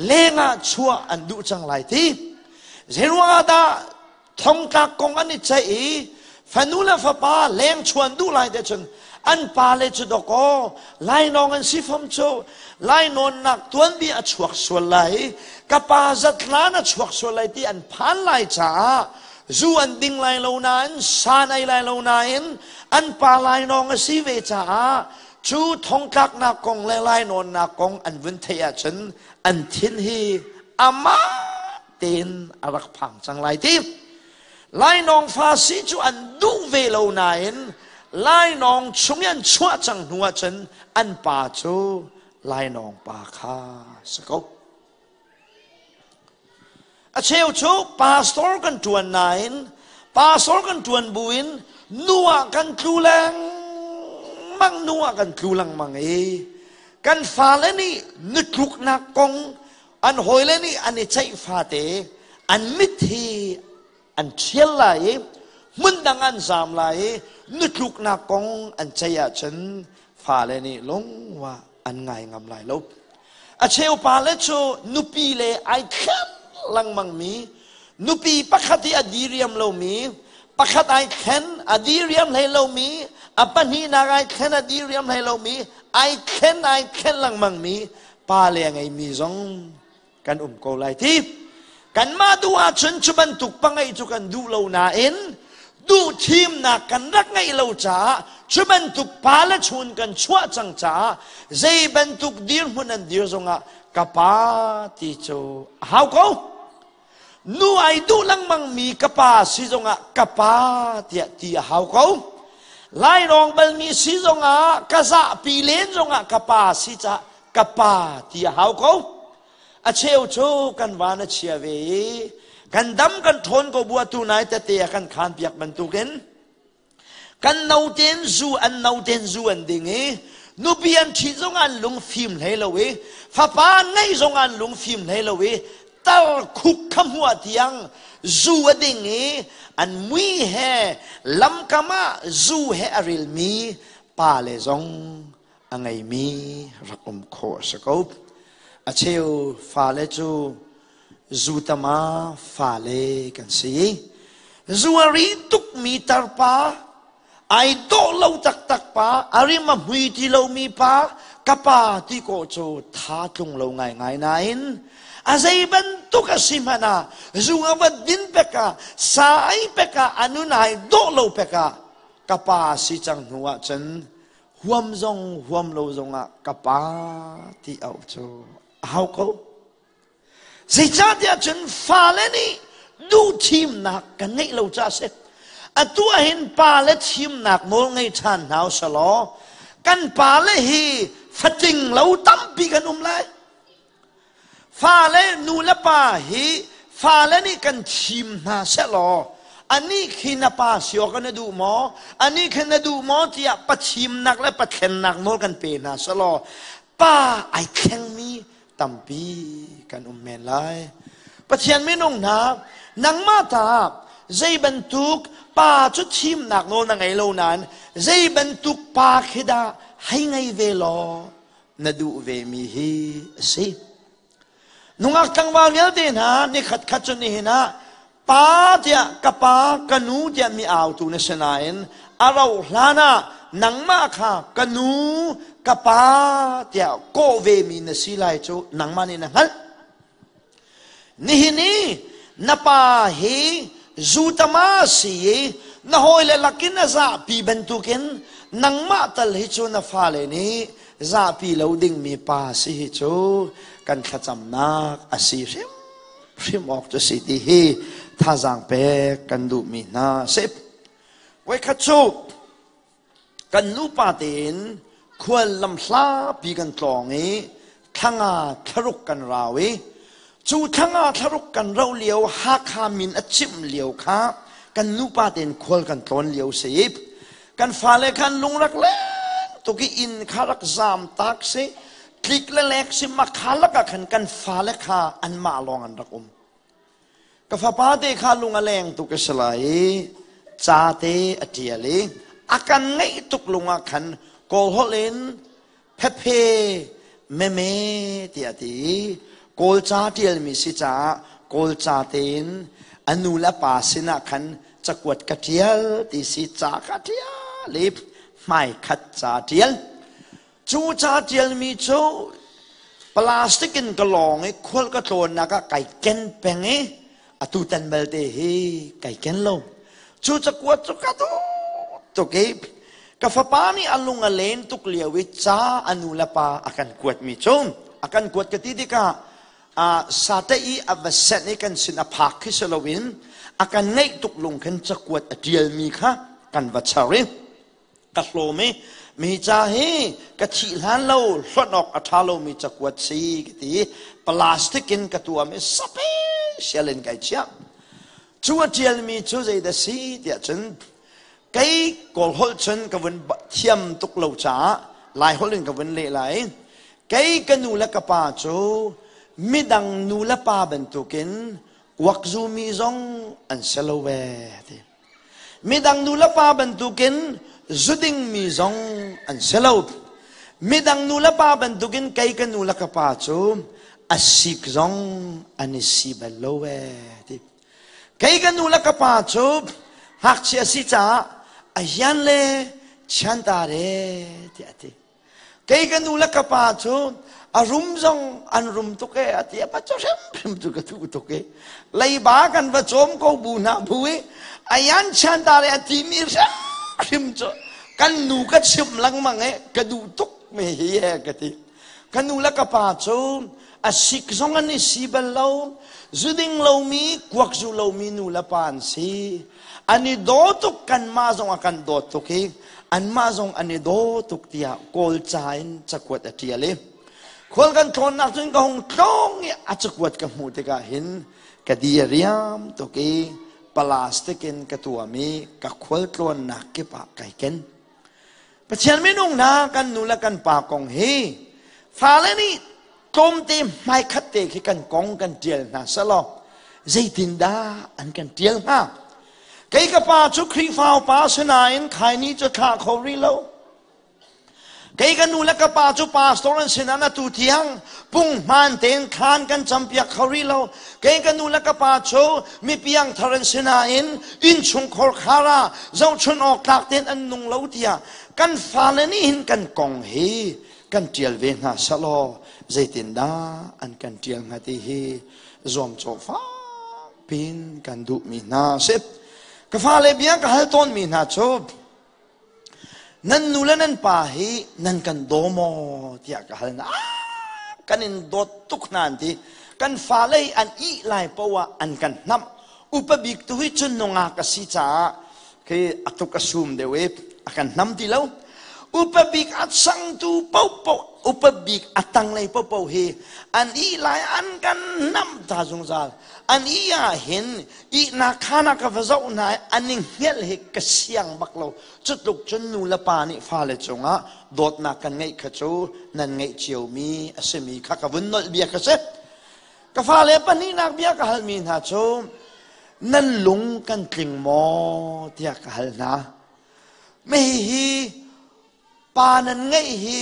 S1: lengah chuah an duh cang lai ti. Zeiruangah dah thongtlak kong an i ceih i fanu le fapa leng chuan duh lai te cun an pale cu dawkaw lainawng an si fom cu lainawnnak tuanbia a chuak sual lai ka pa zatlan a chuak sual lai ti an phan lai caah zu an ding lai lo nain san ei lai lo nain an pa lainawng a si ve caah cu thongtlaknak kong le lainawnnak kong an vun theih ahcun an thin hi amah tein a rak phang cang lai ti. Lainawng fa si cu an duh ve lo nain lainawng chung i an chuah cang hnu ahcun an pa cu lainawng pa kha si ko. A cheu cu pastor kan ṭuan nain pastor kan ṭuan buin nu ah kan tlu lengmang nu ah kan tlu lengmang i kan fale nih nutluknak kong an hawile nih an i ceih fate an mit hi an ṭhial lai i hmundang an zaam lai i nutluknak kong an ceih ahcun fale nih lungwa an ngai ngam lai lo. A cheu pale cu nupi le ai thlen lengmangmi nupi pakhat i a diriam lomi pakhat ai thlen a diriam hlei lomi a pahnihnak ai thlen a diriam hlei lomi ai thlen ai thlen lengmangmi pa le a ngeimi zong kan um ko lai ti kanmah duh ahcun cu bantuk pangeih cu kan duh lo nain.
S6: Duhthimnak kan rak ngeih lo caah cu bantuk pa le chun kan chuah cang caah zei bantuk dirhmun an dir zongah ka pa ti cu a hau ko. Nu ai duh lengmang mi ka pa si zongah ka pa tiah ti a hau ko. Lainawng balmi si zongah ka zahpi len zongah ka pa si caah ka pa ti a hau ko. A cheu cu kan van a chia ve i kan dam kan ṭhawn ko bu atu nai tete a kan khan piak bantukin kan noten zu an noten zu an ding i nupi an ṭhi zong an lung fim hlei lo i fapa an ngeih zong an lung fim hlei lo i tar khuk kha hmuah tiang zu a ding i an mui he lamkam ah zu he a rilmi pa le zong a ngeimi rak um khawh a si ko. A cheu fale cu zu tama fale kan si. Zu a ri tukmi tarpa, ai dawh lo taktak pa, a rim a hmui ti lomi pa, ka pa ti kawh cu tha tlung lo ngaingai nain a zei bantuk a si hmanh ah zu a va din pek ah sa ai pek ah a nun ai dawh lo pek ah ka pa si cang hnu ah cun huam zong huam lo zongah ka pa ti auh cu a hau ko. Zeicahtiah cun fale nih duhthimnak kan ngeih lo caah a si. Atu ahhin pale thimnak nawl ngei ṭhan hna usalaw kan pale hi fatling lo tampi kan um lai. Fale nu le pa hi fale nih kan thim hna sehlaw anih khi na pa si awk na duh maw anih khi na duh maw tiah pathimnak le pathlennak nawl kan pe hna sehlaw pa ai thlengmi tampi kan um men lai. Pathian minung hna nangmah ta zei bantuk pa cu thimnak nawl na ngei lo nain zei bantuk pa khi dah hei ngei ve law na duh vemi hi a si. Nungak tlangval vialte hna nikhat khat cu nihin ah pa tiah ka pa ka nu tiah mi autu na si nain a rauh hlan ah nangmah kha ka nu ka pa tiah kawh vemi na si lai cu nangmah nih na hngalh. Nihin i na pa hi zutama si i na hawile lakin a zahpi bantukin nangmah tal hi cu na fale nih zahpi lo dingmi pa si hi cu kan thlacamnak a si hrimhrim awk cu si ti hi thazaang pek kan duhmi hna si. Voikhat cu Kan nupa tein khual lamhlapi kan tlawng i thlanga thlaruk kan rau i cu thlanga thlaruk kan rauh lio Hakha min a cimh lio kha kan nupa tein khual kan tlawn lio si i kan fale khan lungrak leng tuk i inn kha rak zaam tak si tlik le lek si makha lakah khan kan fale kha anmah lawng an rak um. Ka fapa te kha lung a leng tuk a si lai i ca te a ṭial i a kan ngaih tuk lung ah khan Kawl holh in phephe meme tiah a ti i Kawl ca ṭialmi si caah Kawl ca tein a nu le a pa sinah khan cakuat ka ṭial ti si ca kha ṭial i hmaikhat ca ṭial. Cu ca ṭialmi cu plastic in ka lawng i khual ka tlawnnak ah kai ken peng i atu tan belte hi kai ken lo. Cu cakuat cu ka duh tuk i ka fapa nih a lung a len tuk lio i ca a nu le pa a kan kuatmi cu a kan kuat ka ti tikah sate i a va senh i kan sin a phak khi si loin a kan ngaih tuk lung khin cakuat a ṭialmi kha kan va char i ka hlawm i mi ca hi ka thih hlan lo hlonh awk a ṭha lomi cakuat si ka ti plastic in ka tuam i special in kai chiah. Cu a ṭialmi cu zeidah si tiah cun kei Kawl holh cun ka vun thiam tuk lo caah Lai holh in ka vun leh lai. Kei ka nu le ka pa cu midang nu le pa bantukin kuakzumi zong an si lo ve ti. Midang nu le pa bantukin zuding mi zong an si lo. Midang nu le pa bantukin kei ka nu le ka pa cu a sik zong an i si bal lo ee ti. Kei ka nu le ka pa cu ngakchia si caah a hian le chianta re tiah a ti. Kei ka nu le ka pa cu a rum zong an rum tuk e a ti a pa cu hrimhrim cu ka duh tuk i leiba kan va cawm ko bu hna bu i. Ayan chan ta le a timi hrim cu kan nu ka chim lengmang e ka duh tuk me hi e ka ti. Ka nu le ka pa cu a sik zong an i si bal lo. Zuding lomi, kuak zu lomi nu le pa an si. An i daw tuk kanmah zong a kan dawt tuk i anmah zong an i daw tuk tiah Kawl ca in cakuat a ṭial i khual kan tlawnnak cun ka hung tlawng i a cakuat ka hmuh tikah hin ka di a riam tuk i plastic in ka tuam i ka khual tlawnnak kip ah kai ken. Pathian minung hna kan nu le kan pa kong hi fale nih tlawmte hmaikhat te khi kan kong kan ṭial hna selaw zeitindah an kan ṭial hnga? Kei ka pa cu Khrihfa upa sinain khaini cu thlah kho rih lo. Kei ka nu le ka pa cu pastor an sin ah atu tiang punghman tein thlan kan campiak kho rih lo. Kei ka nu le ka pa cu mipiang thar an si nain innchungkhar khar ah zohchun awk tlak tein an nung lo tiah kan fale nih hin kan kong hi kan ṭial ve hna selaw zeitindah an kan ṭial hnga ti hi zuamcawh fak pin kan duhmi hna a si. Ka fale bia ka hal tawnmi hna cu Nan nu le nan pa hi nan kan daw maw tiah ka hal hna. Kan in dawt tuk hna an ti. Kan fale hi an ih lai paoh ah an kan hnamh. Upa bik tu hi cun nungak a si caah khi a tuk a sum deuh i a kan hnam ti lo. Upa bik a changtu paohpaoh, upa bik a tanglei paohpaoh hi an ih lai an kan hnamh ta zungzal. An ih ah hin ihnak khaan ah ka va zoh hna i an i hngelh hi ka siang bak lo. Cutluk cun nu le pa nih fale cungah dawtnak kan ngeih kha cu nan ngeih ciomi a simi kha ka vun nolh bia kha si. Ka fale pahnihnak bia ka halmi hna cu nan lung kan tling maw tiah ka hal hna. Hihi pa nan ngeih hi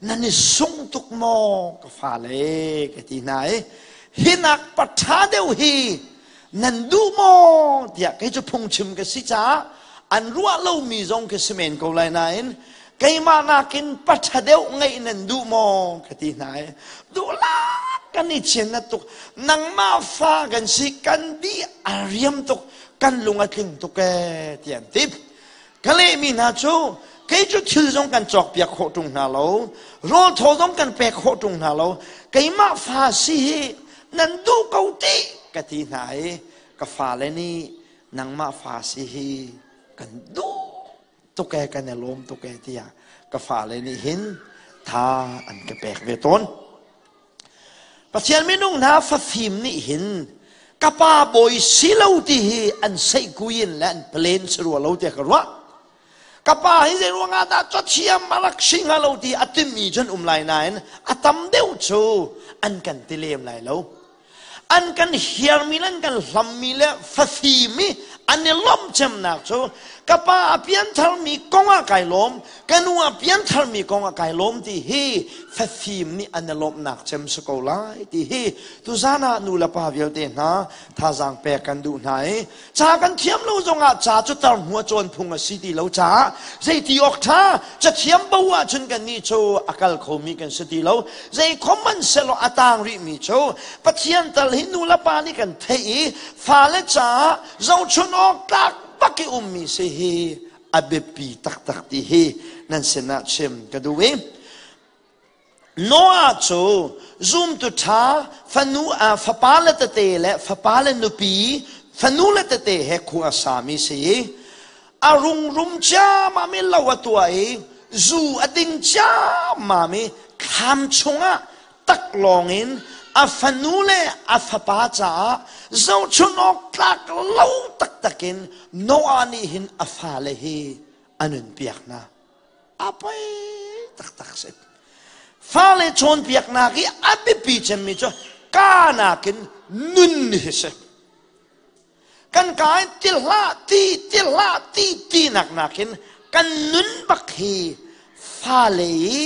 S6: nan i sung tuk maw ka fale ka ti hna i hinak paṭha deuh hi nan duh maw tiah kei cu phungchim ka si caah an ruah lomi zong khi si men ko lai nain keimah nakin paṭha deuh ngeih nan duh maw ka ti hna i duhlak kan i chian na tuk nangmah fa kan si kan di a riam tuk kan lung a tling tuk ee tiah an ti. Ka lehmi hna cu kei cu thil zong kan cawkpiak khawh ṭung hna lo, rawl thaw zong kan pek khawh ṭung hna lo, keimah fa si hi nan duh ko ti ka ti hna i ka fale nih nangmah fa si hi kan duh tuk ee kan i lawm tuk ee tiah ka fale nih hin tha an ka pek ve tawn. Pathian minung hna fafim nih hin ka pa bawi si lo ti hi an seihkui in le an plen si rua lo tiah ka ruah. Ka pa hi zei ruangah dah cathiam a rak si hnga lo ti a timi cun um lai nain a tam deuh cu an kan ti lem lai lo. An kan hiarmi le an kan hlammi le fafim i an i lawmh cemnak cu ka pa a piantharmi kong ah kai lawm, ka nu a piantharmi kong ah kai lawm ti hi fafim nih an i lawmhnak cem si ko lai ti hi tuzan ah nu le pa vialte hna thazaang pek kan duh hna i Ca kan thiam lo zongah ca cu tar hnu a cawn phung a si ti lo caah zeiti awk ṭha cathiam bo ahcun kannih cu a kal khomi kan si ti lo. Zei khom man sehlaw a taang rihmi cu Pathian tal hi nu le pa nih kan theih i fale caah zohchun awk tlak bak i ummi si hi a biapi taktak ti hi nan sinah chim ka duh i Noah cu zumtu ṭha fanu fapa le tete le fapa le nupi fanu le tete he khua a sami si i a rungrum ciammam i lo a tuah i zu a ding ciammam i thlam chungah taklawng in a fanu le a fapa caah zohchun awk tlak lo taktak in Noah nih hin a fale hi a nunpiak hna. A poi taktak si. Fale cawnpiaknak i a biapi cemmi cu ka nakin nun hi si. Kan ka in ti hlah ti ti hlah ti ti nak nakin kan nun bak hi fale i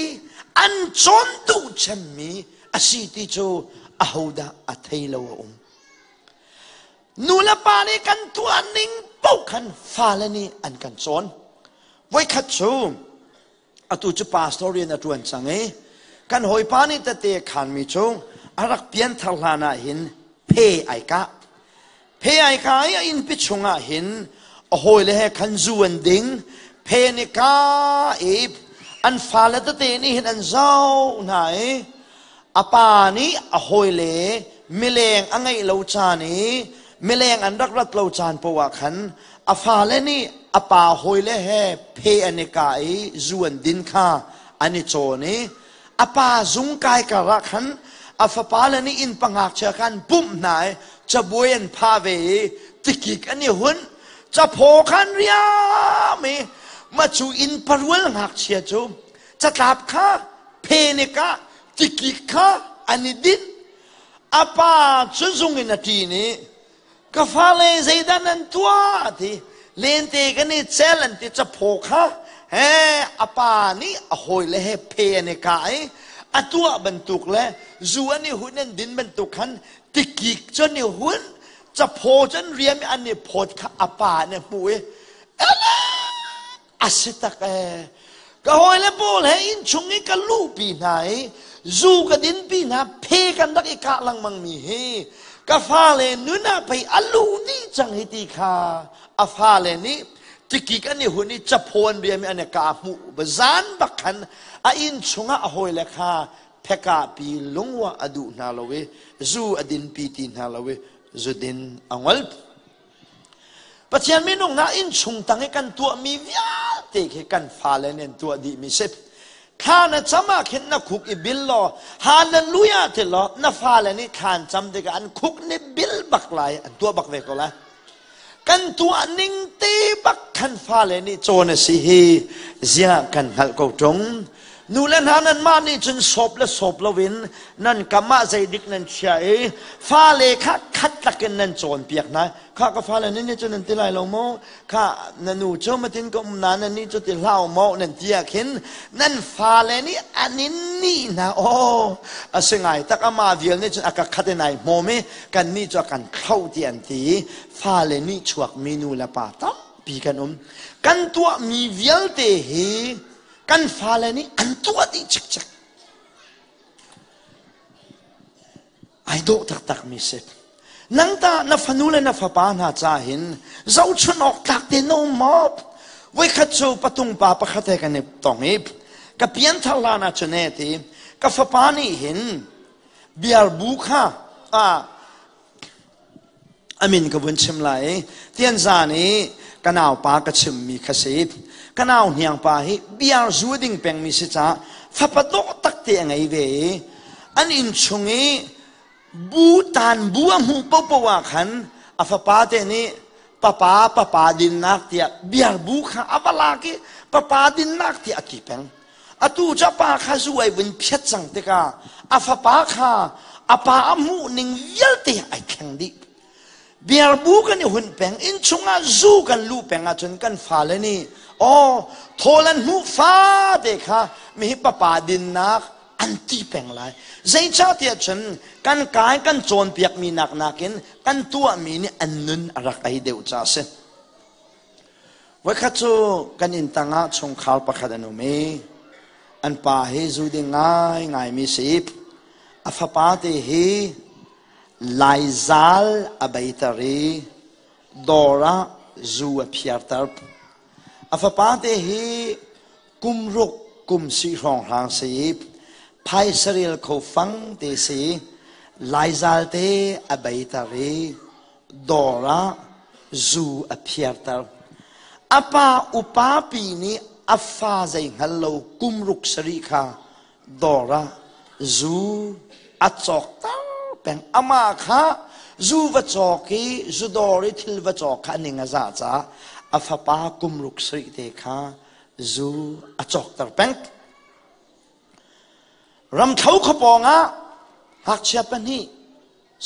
S6: an cawn duh cemmi a si ti cu ahodah a thei lo a um. Nu le pa nih kan tuah ning paoh khan fale nih an kan cawn. Voikhat cu atu cu pastor rian a ṭuan cang i kan hawipa nih tete a khanmi cu a rak pianthar hlan ah hin phe ai kah. Phe ai ka i a innpi chungah hin a hawile he khan zu an ding. Phe ni ka i an fale tete nih hin an zoh hna i a pa nih a hawile mileng a ngeih lo caan i mileng an rak rat lo caan poah khan a fale nih a pa hawile he phe an i kah i zu an din kha an i cawn i a pa zung kai kar ah khan a fapale nih inn pangakchia kha an pumh hna i cabuai an phah ve i tikik an i hunh caphaw khan riam i ma cu inn parual ngakchia cu catlap kha phenik ah tikik kha an i dinh a pa cu zung in a ṭin i ka fale zeidah nan tuah ti lente kan i cel an ti caphaw kha he a pa nih a hawile he phe an i kah i a tuah bantuk le zu an i hun an din bantuk khan tikik cu an i hun caphaw cu an riam i an i phawt kha a pa nih a hmuh i a si tak ee ka hawile pawl he inn chung i ka luhpi hna i zu ka dinpi hna phe kan rak i kah lengmang mi hi ka fale nun ah pei a luh dih cang hi ti kha a fale nih tikik an i hun i caphaw an riam i an i kah hmuh zan bak khan a inn chungah a hawile kha phekah pi lungwa a duh hna lo i zu a dinpi ti hna lo i zudin a ngol Pathian minung hna innchung tang i kan tuahmi vialte khi kan fale nih an tuah dihmi si. Thla na cam ah khin na khuk i bil law hallelujah ti law na fale nih thla an cam tikah an khuk nih bil bak lai an tuah bak ve ko lai. Kan tuah ning te bak khan fale nih cawn a si hi ziah kan hngalh ko ṭung. Nu le hna nanmah nih cun sawp le sawp loin nan kam ah zeidik nan chia i fale kha khat lakin nan cawnpiak hna. Kha ka fale nan nih cun nan ti lai lo maw? Kha na nu cu matin ka um na nan nih cu ti hlah maw nan ti ah khin nan fale nih an in nih hna. Aw a si ngai tak ama vial nih cun a ka khat in ai hmawm i kan nih cu a kan thloh ti an ti i fale nih chuakmi nu le pa tampi kan um. Kan tuahmi vialte hi kan fale nih an tuah dih cikcek ai dawh taktak mi si nang ta na fanu le na fapa hna ca hin zohchun awk tlak te na um maw voikhat cu patung pa pakhat he kan i tong i ka pianthar hlan ah cun e ti ka fapa nih hin biarbu kha a A min ka vun chim lai i tianzan i ka naupa ka chimmi kha si. Ka nau hniangpa hi biar zu a ding pengmi si caah fapa dawh tak te a ngei ve i an inn chung i bu tan bu a hmuh paohpaoh ah khan a fapa te nih papa papa dinnak tiah biar bu kha a va lak i papa dinnak tiah a ti peng. Atu cu a pa kha zu ai vun phiat cang tikah a fapa kha a pa a hmuh ning vialte ai thleng dih. Biarbu kan i hunh peng, inn chungah zu kan luh peng ahcun kan fale nih aw thawl an hmuh fate kha mihi papa dinnak an ti peng lai. Zeicahtiah cun kan kai kan cawnpiakmi nak nakin kan tuahmi nih an nun a rak ei deuh ca a si. Voikhat cu kan inn tangah chungkhar pakhat an um i an pa hi zu ding ngaingaimi si. A fapa te hi Laizaal a beiter i dawr ah zu a phiarter. A fapa te hi kum ruk kum si hrawnghrang si i phaisa rel kho fang te si. Laizaal te a beiter i dawr ah zu a phiarter. A pa upa pi nih a fa zei hngal lo kum ruk sarih kha dawr ah zu a cawkter peng. Amah kha zu va cawk i zu dawr i thil va cawk kha a ning a zah caah a fapa kum ruk sarih te kha zu a cawkter peng. Ramthlo khuapawng ah ngakchia pahnih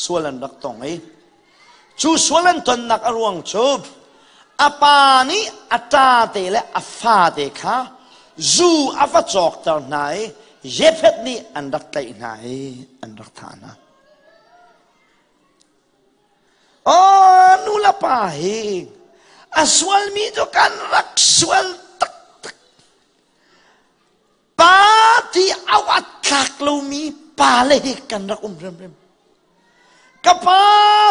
S6: sual an rak tong i cu sual an tonnak a ruang cu a pa nih a ṭa te le a fate kha zu a va cawkter hna i Jefet nih an rak tlaih hna i an rak thah hna. Aw nu le pa hi a sualmi cu kan rak sual taktak. Pa ti au a tlak lomi pale hi kan rak um hrimhrim. Ka pa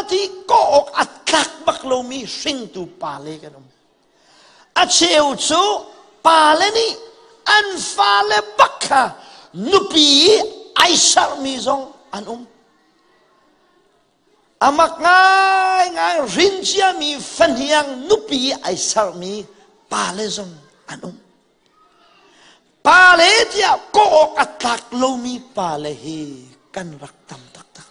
S6: ti kawh awk a tlak bak lomi hringtu pale kan um. A cheu cu pale nih an fale bak kha nupi i ai sermi zong an um. Amak ngaingai rin ciami fahniang nupi i ai sermi pale zong an um. Pale tiah kawh awk a tlak lomi pale hi kan rak tam taktak.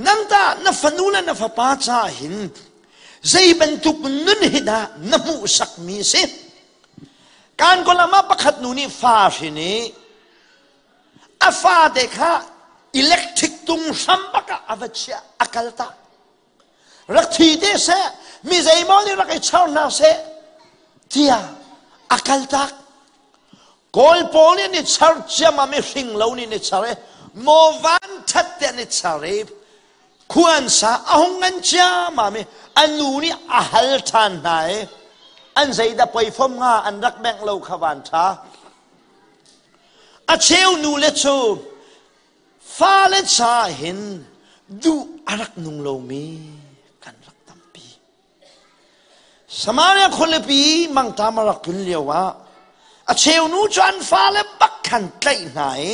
S6: Nang tah na fanu le na fapa caah hin zei bantuk nun hi dah na hmuhsakmi a si? Kan kolam ah pakhat nu nih fa hrin i a fate kha electric tung hram bak ah a va chiah a kal tak. Rak thi te seh, mi zeimaw nih rak i char hna seh tiah a kal tak. Kawl pawl nih an i char ciammam i hring lo nih an i char i maw van ṭhat te an i char i khua an sa a hung ngan ciammam i a nu nih a hal ṭhan hna i an zeidah poi fom hnga an rak bengh lo kha van ṭha. A cheu nu le cu fale ca hin duh a rak nung lomi kan rak tampi. Samaria khualipi mangṭam a rak tlun lioah a cheu nu cu an fale bak khan tlaih hna i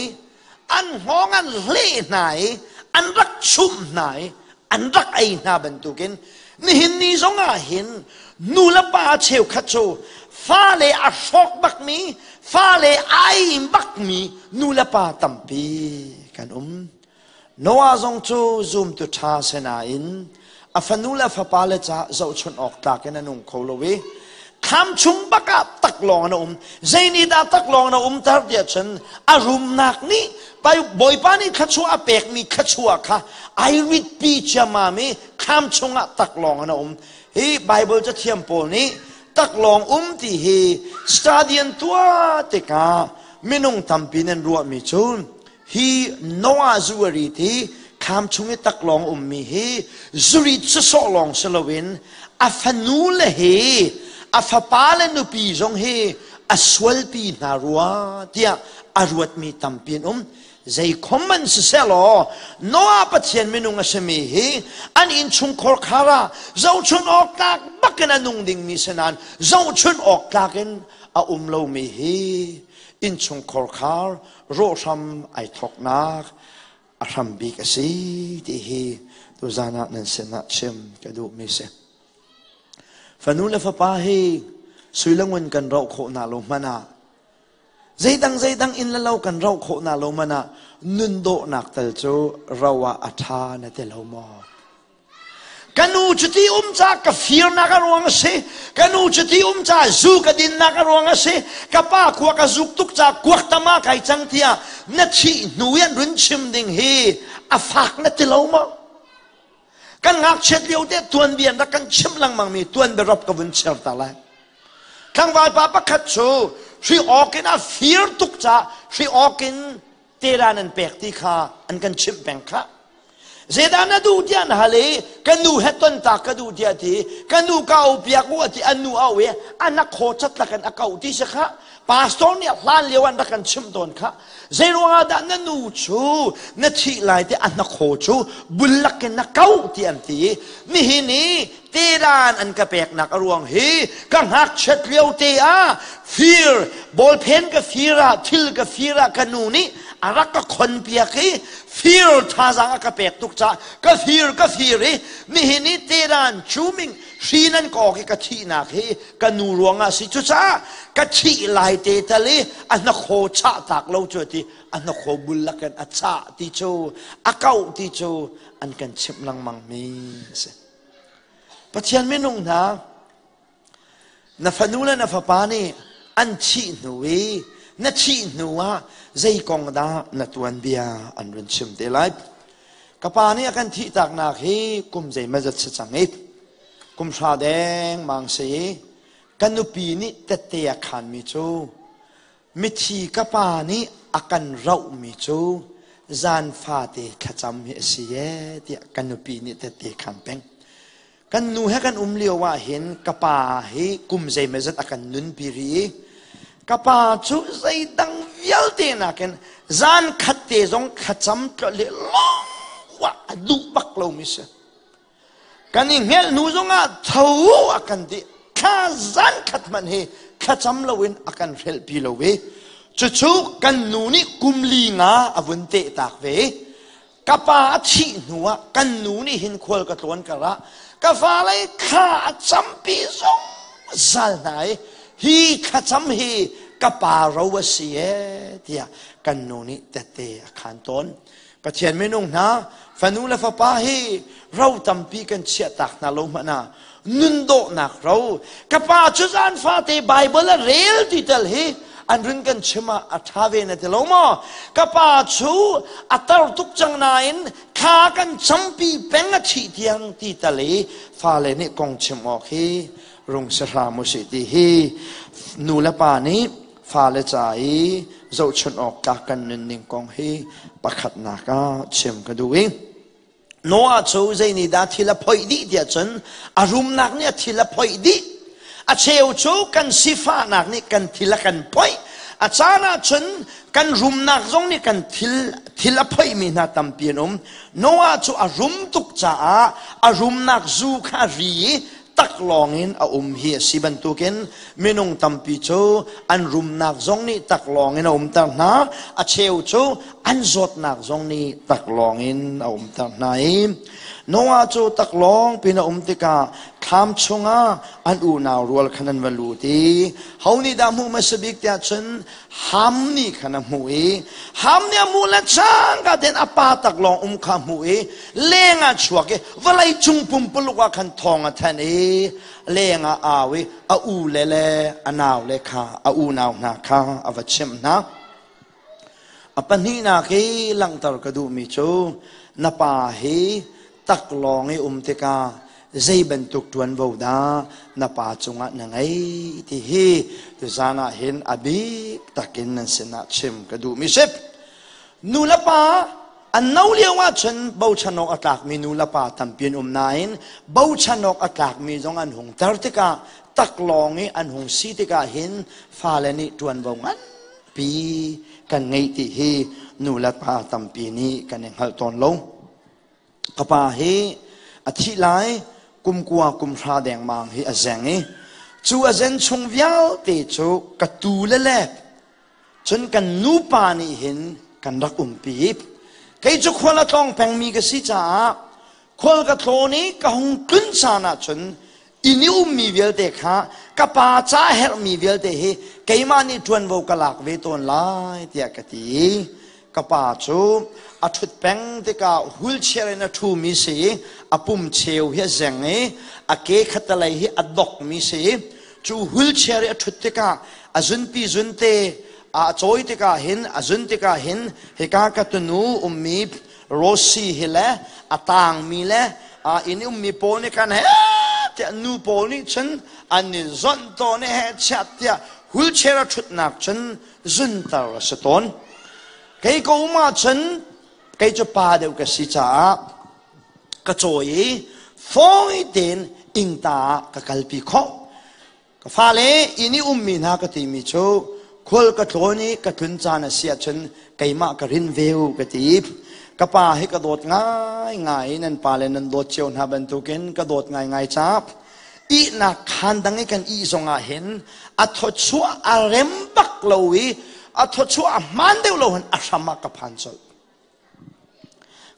S6: an hngawng an hleh hna i an rak chumh hna i an rak ei hna bantukin nihin ni zongah hin nu le pa cheukhat cu fale a hrawk bakmi fale ai bakmi nu le pa tampi kan um. Noah zong cu zumtu ṭha si nain a fanu le fapale caah zohchunh awk tlak in a nung kho lo i thlam chung bak ah taklawng in a um. Zei nih dah taklawng in a umter tiah cun a rumnak nih Bawipa nih thluachuah a pekmi thluachuah kha ai ritpi ciammam i thlam chungah taklawng in a um. Hi Baibal cathiam pawl nih taklawng um ti hi stadion tuah tikah minung tampi nan ruahmi cu Hi Noah zuarit hi thlam chung i taklawng ummi hi zurit sawsawh lawng si loin a fanu le hi a fapa le nupi zong hi a sualpi hna rua tiah a ruatmi tampi an um. Zei khom man siseh law Noah Pathian minung a simi hi an innchungkhar khar ah zohchun awk tlak bakin a nung dingmi si nain zohchun awk tlak in a um lomi hi innchungkhar khar rawhram ai thawknak a hram bik a si ti hi tuzan ah nan sinah chim ka duhmi si. Fanu le fapa hi sui le ngun kan roh khawh hna lo hmanh ah zeidang zeidang in le lo kan roh khawh hna lo hmanh ah nun dawhnak tal cu ro ah a ṭha na ti lo maw? Ka nu cuti um ca ka firnak a ruang a si. Ka nu cuti um ca zu ka dinnak a ruang a si. Ka pa khua ka zuk tuk ca kuak tama kai cang tiah na thih hnu i an run chim ding hi a fak na ti lo maw? Kan ngakchiat lio te tuanbia an rak kan chimh lengmang mi tuanbia rop ka vun share ta lai. Tlangval pa pakhat cu hri awk in a fir tuk ca hri awk in teran an pek ti kha an kan chimh peng kha zeidah na duh tiah an hal i ka nu he ton ta ka duh tiah ti ka nu ka au piak u ati an nu au i an a khaw chatlak in a kau ti si kha pastor nih hlan lio an rak kan chimh tawn kha zei ruangah dah na nu cu na thih lai te a hnakhaw cu bullak in na kau ti an ti nihin i tedan an ka peknak a ruang hi ka ngakchiat lio te ah fir ballpen ka fir ah thil ka fir ah ka nu nih a rak ka khon piak i fir thazaang a ka pek tuk caah ka fir ka fir i nihin i tedan cuming hri nan kawk i ka thihnak hi ka nu ruangah si cucaah ka thih lai te tal i a hnakhaw chah tak lo cu ti a hnakhaw bul lakin a chah ti cu a kauh ti cu an kan chimh lengmang mi a si. Pathian minung hna, na fanu le na fapa nih an thih hnu i na thih hnu ah zei kong dah na tuanbia an run chim te lai. Ka pa nih a kan thihtaknak hi kum zeimazat si cang i kum hra dengmang si i ka nupi nih tette a khanmi cu Mithi ka pa nih a kan rohmi cu zan fate thlacam hi a si ee tiah ka nupi nih tette khan peng. Kan nu he kan um lio ah hin ka pa hi kum zeimawzat a kan nunpi rih i ka pa cu zeidang vialte nakin zan khat te zong thlacam tlolh lawng ah a duh bak lomi si. Kan i hngelh hnu zongah tho a kan ti. Thla zan khat hmanh hi thlacam loin a kan hrelhpi lo i cucu kan nu nih kum li nga a vun tehtak ve. Ka pa a thih hnu ah kan nu nih hin khual ka tlawn karah ka fale thla a campi zungzal hna i hi thlacam hi ka pa ro a si ee tiah kan nu nih tette a khan tawn. Pathian minung hna fanu le fapa hi ro tampi kan chiahtak hna lo hmanh ah nun dawhnak ro ka pa cu zan fate Bible a rel ti tel hi an run kan chim ah a ṭha ve na ti lo maw? Ka pa cu a tar tuk cang nain thla kan campi peng a thih tiang ti tal i fale nih kong chim awk hi rung si hram usih ti hi nu le pa nih fale ca i zohchunh awk tlak kan nunning kong hi pakhatnak ah chim ka duh i Noah cu zei nih dah thil a phoih dih tiah cun a rumnak nih a thil a phoih dih. A cheu cu kan sifahnak nih kan thil a kan phoih. A caan ah cun kan rumnak zong nih kan thil thil a phoihmi hna tampi an um. Noah cu a rum tuk caah a rumnak zu kha a ri i taklawng in a um hi a si bantukin minung tampi cu an rumnak zong nih taklawng in a umter hna. A cheu cu an zawtnak zong nih taklawng in a umter hna i Noah cu taklawng pin a um tikah thlam chungah an unau rual khan an va lut i ho nih dah hmuh hmasa bik tiah cun Ham nih khan a hmuh i Ham nih a hmuh le cangka tein a pa taklawng um kha a hmuh i leng ah chuak i vawlei cung pumpuluk ah khan thawng a thanh i leng ah au i a u le le a nau le kha a unau hna kha a va chimh hna. A pahnihnak i langhter ka duhmi cu na pa hi taklawng i um tikah zei bantuk ṭuanvo dah na pa cungah na ngei ti hi tuzaan ah hin a bik takin nan sinah chim ka duhmi si. Nu le pa an no lio ahcun bochan awk a tlakmi nu le pa tampi an um nain bochan awk a tlakmi zong an hung tar tikah taklawng i an hung si tikah hin fale nih ṭuanvo ngan pi kan ngeih ti hi nu le pa tampi nih kan i hngalh tawn lo. Ka pa hi a thih lai kum kua kum hra dengmang hi a zeng i cu a zen chung vialte cu ka tu le le cun kan nupa nih hin kan rak umpi. Kei cu khual a tlawng pengmi ka si caah khual ka tlawn i ka hung tlun caan ahcun inn i ummi vialte kha ka pa ca herhmi vialte hi keimah nih ṭuanvo ka lak ve tawn lai tiah ka ti. Ka pa cu a ṭhut peng tikah wheelchair in a ṭhumi si i a pum cheu hi a zeng i a ke khatalei hi a dokmi si. Cu wheelchair i a ṭhut tikah a zunpi zunte a cawi tikah hin a zun tikah hin hika ka tunu ummi Rossi hi le a tangmi le inn i ummi pawl nih khan he tiah nu pawl nih cun an i zonh tawn i he chiat tiah wheelchair a ṭhutnak cun zunter a si tawn. Kei ka um ahcun kei cu pa deuh ka si caah ka cawi i fawi tein ingta ah ka kalpi khawh. Ka fale inn i ummi hna ka timi cu khual ka tlawn i ka tlun caan a si ahcun keimah ka rin ve u ka ti. Ka pa hi ka dawt ngaingai i nan pale nan dawt cio hna bantukin ka dawt ngaingai caah ihnak khaan dang i kan ih zongah hin a thawchuah a rem bak lo i a thawchuah a hmaan deuh lo hin a hram ah ka phan colh.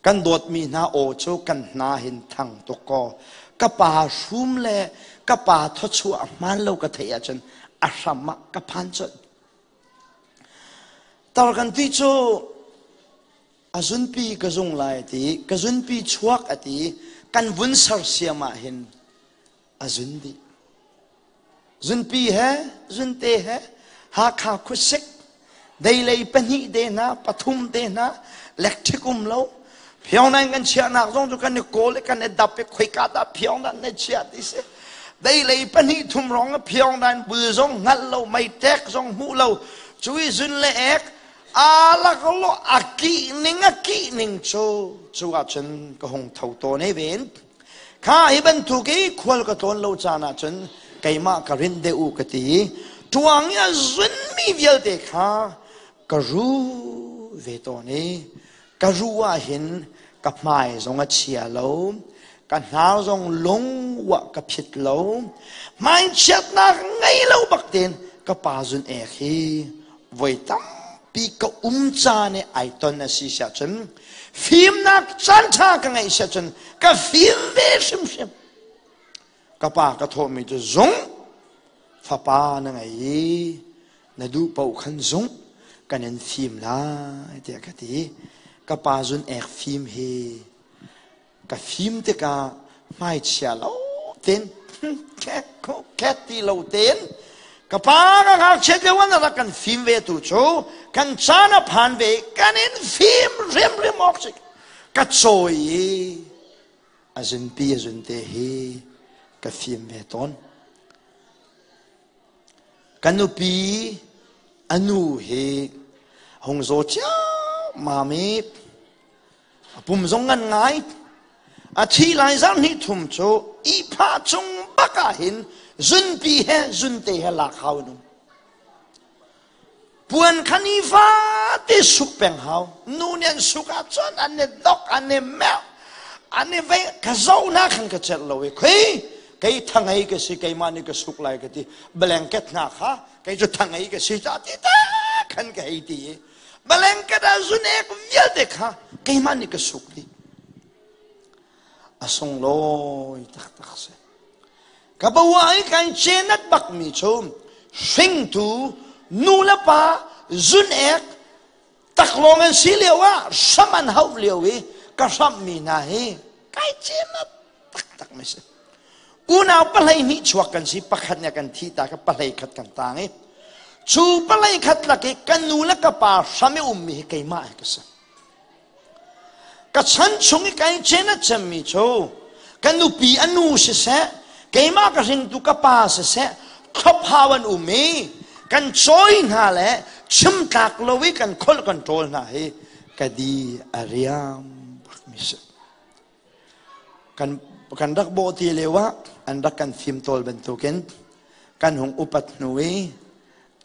S6: Kan dawtmi hna aw cu kan hna hin thang tuk kaw ka pa hrum le ka pa thawchuah a hmaan lo ka theih ahcun a hram ah ka phan colh. Tar kan ti cu a zunpi ka zung lai a ti, ka zunpi chuak a ti, kan vun sersiam ah hin a zun dih. Zunpi he zunte he Hakha khuasik deilei pahnih te hna pathum te hna electric um lo Pyongyang kan chiahnak zong cu kan i kawl i kan i dap i khoika dah Pyongyang na chiah ti si deilei pahnih thum rong Pyongyang bul zong hngalh lo meitek zong hmuh lo cu i zun le ek alak lo a kih ning a kih ning cu cu ahcun ka hung tho tawn e ven Kha hi bantuk i khual ka tlawn lo caan ahcun keimah ka rinh deuh u ka ti i ṭuang i a zunmi vialte kha ka ru ve tawn i ka ru ah hin Ka hmai zong a chia lo. Ka hnar zong lung uah ka phit lo. Hmaichiatnak ngei lo bak tein ka pa zun ek hi voi tampi ka um caan i ai ton a si siah cun fimnak caan ṭha ka ngeih siah cun ka fim ve hrimhrim. Ka pa ka thawhmi cu zung fapa na ngei i na duh paoh khan zung kan in fim lai tiah ka ti. Ka pa zun ek fim hi ka fim tikah hmaichia lo tein khet ti lo tein ka pa ka ngakchiat lio an rak kan fim ve tu cu kan caan a phan ve kan in fim hrimhrim awk si ka cawi i a zunpi a zunte hi ka fim ve tawn. Ka nupi a nu hi hung zaw ciammam i a pum zong ngan ngai. A thi lai zarh hnih thum cu ihphah cung bak ah hin zunpi he zunte he lak hau in um. Puan kha nifate suk peng hau. Nu nih an suk ahcun an i dok, an i merh, an i vei. Ka zoh hna khan ka celh lo i khui kei thangei ka si keimah nih ka suk lai ka ti. Blanket hna kha kei cu thangei ka si ca ti te khan ka hei ti i blanket ah zunek vialte kha keimah nih ka suk dih. A sunglawi taktak si. Ka bawa i kai cenat bakmi cu hringtu nu le pa zun ek taklawng an si lio ah hram an hauh lio i ka hramhmi hna hi kai cenat taktak mi si. Unau pahlei hnih chuak kan si pakhat nih kan thi ta ka pahlei khat kan tang i cu pahlei khat lak i kan nu le ka pa hram i ummi hi keimah hi ka si. Ka chan chung i kai cen a cemmi cu ka nupi a nu siseh, keimah ka hringtu ka pa siseh, thlop-hau an um i kan cawi hna le chimtlak lo i kan kholh kan ṭawl hna hi ka di a riam bakmi si. Kan, kan rak bawh ti lio ah an rak kan fimtawl bantukin kan hung upat hnu i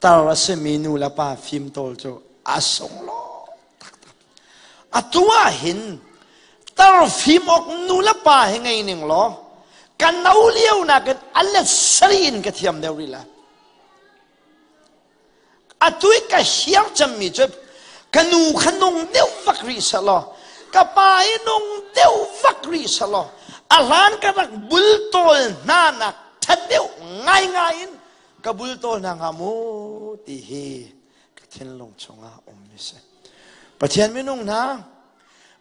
S6: tar a simi nu le pa fimtawl cu a sunglawi taktak. Atu ah hin tar fim awk nu le pa hi ngei ning law ka no lio nakin a let sarih in ka thiam deuh rih lai. Atu i ka hiar cemmi cu ka nu kha nung deuh vak rih selaw ka pa hi nung deuh vak rih selaw a hlan ka rak bultawl hna nak ṭha deuh ngaingai in ka bultawl hna hnga mu ti hi ka thinlung chungah ummi si. Pathian minung hna,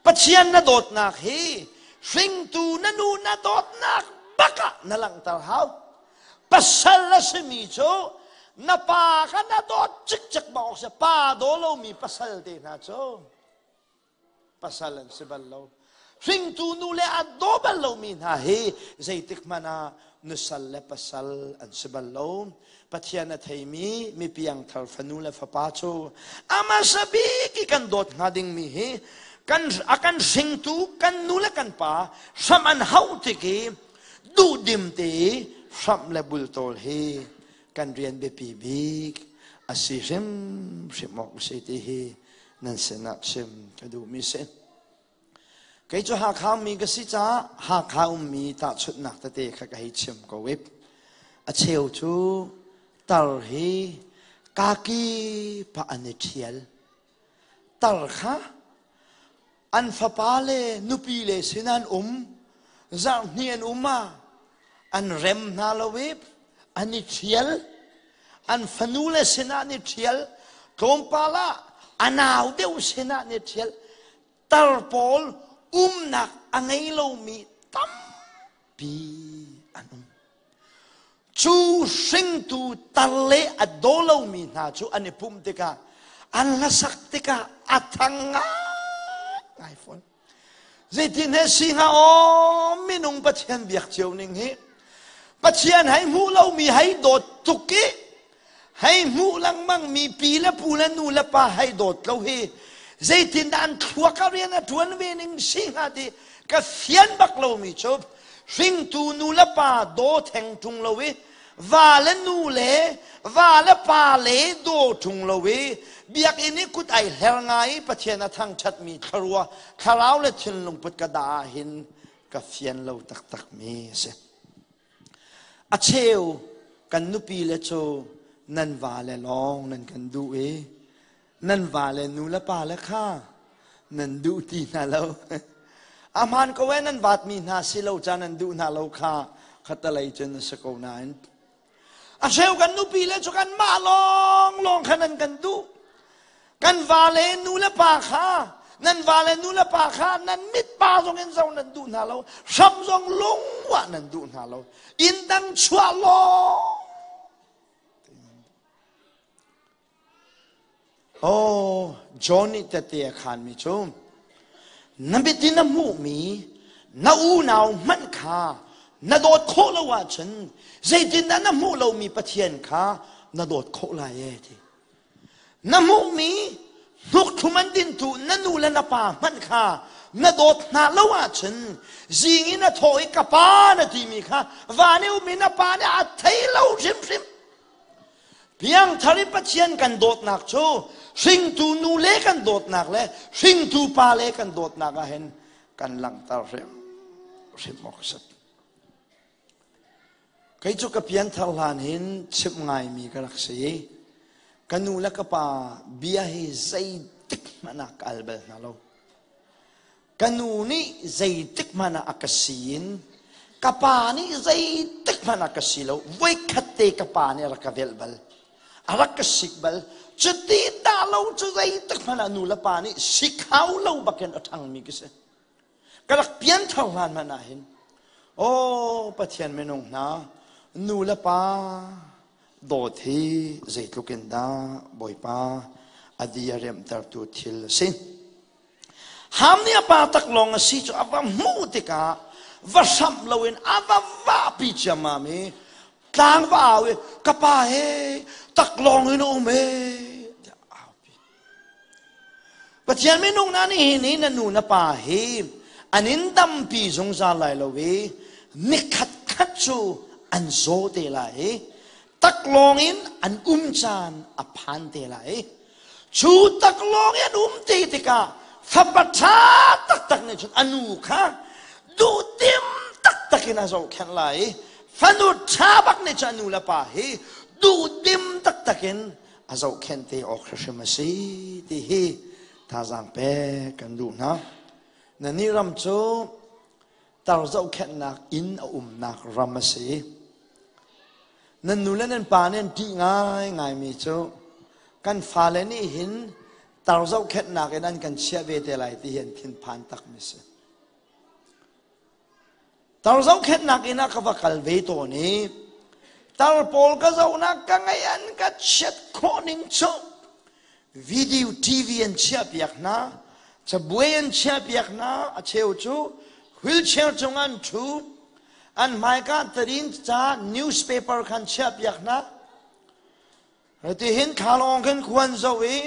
S6: Pathian na dawtnak hi hringtu na nu na dawtnak bak ah na langhter hau. Pasal a simi cu na pa kha na dawt cikcek bak awk si. Pa daw lomi pasal te hna cu pasal an si bal lo. Hringtu nu le a daw bal lomi hna hi zeitik hmanh ah nusal le pasal an si bal lo. Pathian a theimi mi piangthar fanu le fapa cu a hmasa bik i kan dawt hnga dingmi hi kan a kan hringtu kan nu le kan pa hram an hauh tik i duhdim te i hramh le bultawl hi kan rian biapi bik a si hrimhrim awk a si ti hi nan sinah chim ka duhmi si. Kei cu Hakha mi ka si caah Hakha ummi tahchunhnak tete kha ka hei chim ko i a cheu cu tar hi kaki pa an i ṭhial. Tar kha an fapa le nupi le sin an um zarhhnih an um ah an rem hna lo i an i ṭhial. An fanu le sinah an i ṭhial. Tlawmpal ah a nau deuh sinah an i ṭhial. Tar pawl umnak a ngei lomi tampi an um. Cu hringtu tar le a daw lomi hna cu an i pumh tikah an hlasak tikah a thang ngai fawn. Zeitin he si hnga aw minung Pathian biak cio ning hi Pathian hei hmuh lomi hei dawt tuk i hei hmuh lengmang mi pi le pu le nu le pa hei dawt lo hi zeitindah an thluak a rian a ṭuan ve ning si hnga ti ka fian bak lomi cu hringtu nu le pa daw theng ṭung lo i. Va le nu le va le pa le daw ṭung lo i biakinn i kut ai hler ngai i Pathian a thangṭhatmi thlarua thlarau le thinlung put ka dah ah hin ka fian lo taktak mi a si. A cheu kan nupi le cu nan va le lawng nan kan duh i nan va le nu le pa le kha nan duh ti hna lo. A hmaan ko ee nan vaatmi hna si lo ca nan duh hna lo kha khatalei cun a si ko nain a cheu kan nupi le cu kan mah lawng lawng kha nan kan duh. Kan va le nu le pa kha nan va le nu le pa kha nan mit pa zong in zo nan duh hna lo hram zong lungwah nan duh hna lo inn dang chuah law Oh, John nih tette a khanmi cu na mit in na hmuhmi na unau hmanh kha na dawt khawh lo ahcun zeitindah na hmuh lomi Pathian kha na dawt khawh lai e ti. Na hmuhmi hnukthum an dintu na nu le na pa hmanh kha na dawt hna lo ahcun zing in a thawh i ka pa na timi kha van i ummi na pa nih a thei lo hrimhrim. Piangthar i Pathian kan dawtnak cu hringtu nu le kan dawtnak le hringtu pa le kan dawtnak ah hin kan langhter hrimhrim awk a si. Kei cu ka pianthar hlan hin chimh ngaimi ka rak si i ka nu le ka pa bia hi zeitik hmanh ah ka al bal hna lo. Ka nu nih zeitik hmanh ah a ka si in ka pa nih zeitik hmanh ah ka si lo. Voikhat te ka pa nih a rak ka velh bal. A rak ka sik bal. Cuti dah lo cu zeitik hmanh ah nu le pa nih sik hau lo bakin a ṭhangmi ka si. Ka rak pianthar hlan hmanh ah hin aw Pathian minung hna nu le pa dawt hi zeitluk in dah Bawipa a di a remtertu thil a si. Ham nih a pa tak lawng a si cu a va hmuh tikah va hramh loin a va vahpi ciammam i tlang va au i ka pa he tak lawng in a um e tiah aupi. Pathian minung hna nih hin hi na nu na pa hi an in dampi zungzal lai lo i nikhat khat cu an zaw te lai i taklawng in an um caan a phan te lai. Cu taklawng in an um te tikah fapa ṭha taktak nih cun a nu kha duhdim taktak in a zohkhenh lai i fanu ṭha bak nih cun a nu le pa hi duhdim taktak in a zohkhenh te awk hrimhrim a si ti hi thazaang pek kan duh hna. Na nih ram cu tar zohkhenhnak inn a umnak ram a si. Nan nu le nan pa nih an ṭih ngaingaimi cu kan fale nih hin tar zohkhenhnak in an kan chiah ve te lai ti hi an thinphan takmi si. Tar zohkhenhnak inn ah ka va kal ve tawn i tar pawl ka zohnak ka ngaih an ka chiat khawh ning cu video TV an chiahpiak hna cabuai an chiahpiak hna a cheu cu wheelchair cung an ṭhu an hmaika tarin ca newspaper khan chiahpiak hna Hitihin thlalawng khin khua an zoh i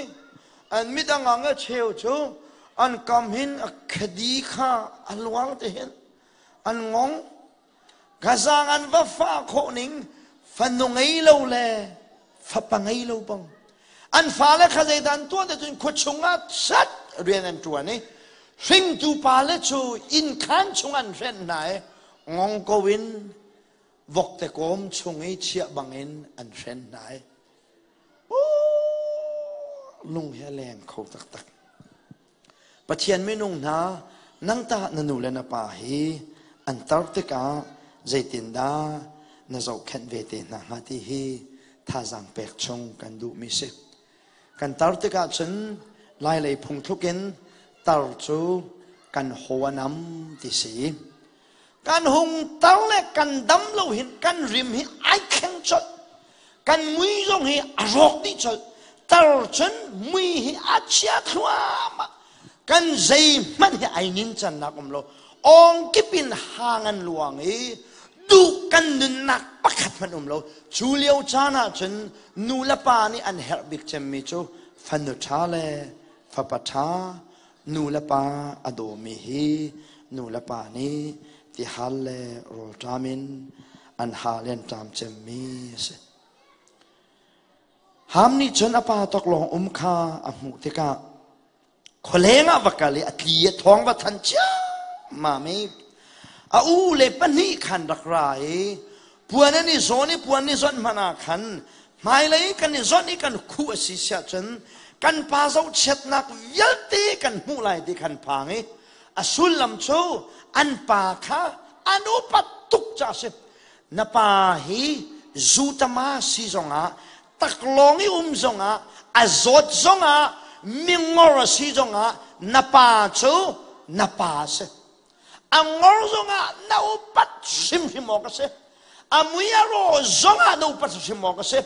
S6: an mit a ngang a cheu cu an kam hin a khadi kha a luang ti hin an ngong. Ka zaang an va fah khawh ning fanu ngei lo le fapa ngei lo bang. An fale kha zeidah an tuah ti cun khua chungah sat rian an ṭuan i hringtu pale cu inn khaan chung an hrenh hna i ngong ko in vokte kawm chung i chiah bangin an hren hna i lung he leng kho taktak. Pathian minung hna nang tah na nu le na pa hi an tar tikah zeitindah na zohkhenh ve te hna hnga ti hi thazaang pek chung kan duhmi si. Kan tar tikah cun Lailei phungthluk in tar cu kan haw a nam ti si. Kan hung tar le kan dam lo hin kan rim hi ai thleng colh. Kan mui zong hi a rawk dih colh. Tar cun mui hi a chia thluahmah. Kan zeihmanh hi ai nincannak um lo. Awng kip in hang an luang i duh kan nunnak pakhat hmanh um lo. Cu lio caan ah cun nu le pa nih an herh bik cemmi cu fanu ṭha le fapa ṭha Nu le pa a dawmi hi nu le pa nih tihal le rawlṭam in an ha le an ṭam cemmi a si. Ham nih cun a pa taklawng um kha a hmuh tikah khualeng ah va kal i a tli a thawng va than ciammam i a u le pahnih khan rak ra i puan an i zawn i puan i zawnh hmanh ah khan hmailei kan i zawnh i kan khuh a si siah cun kan pa zohchiatnak vialte kan hmuh lai ti khan phang i a sullam cu an pa kha an upat tuk ca si. Na pa hi zutama si zongah, taklawng i um zongah, a zawt zongah, mingor a si zongah na pa cu na pa a si. A ngor zongah na upat hrimhrim awk a si. A mui a raw zongah na upat hrimhrim awk a si.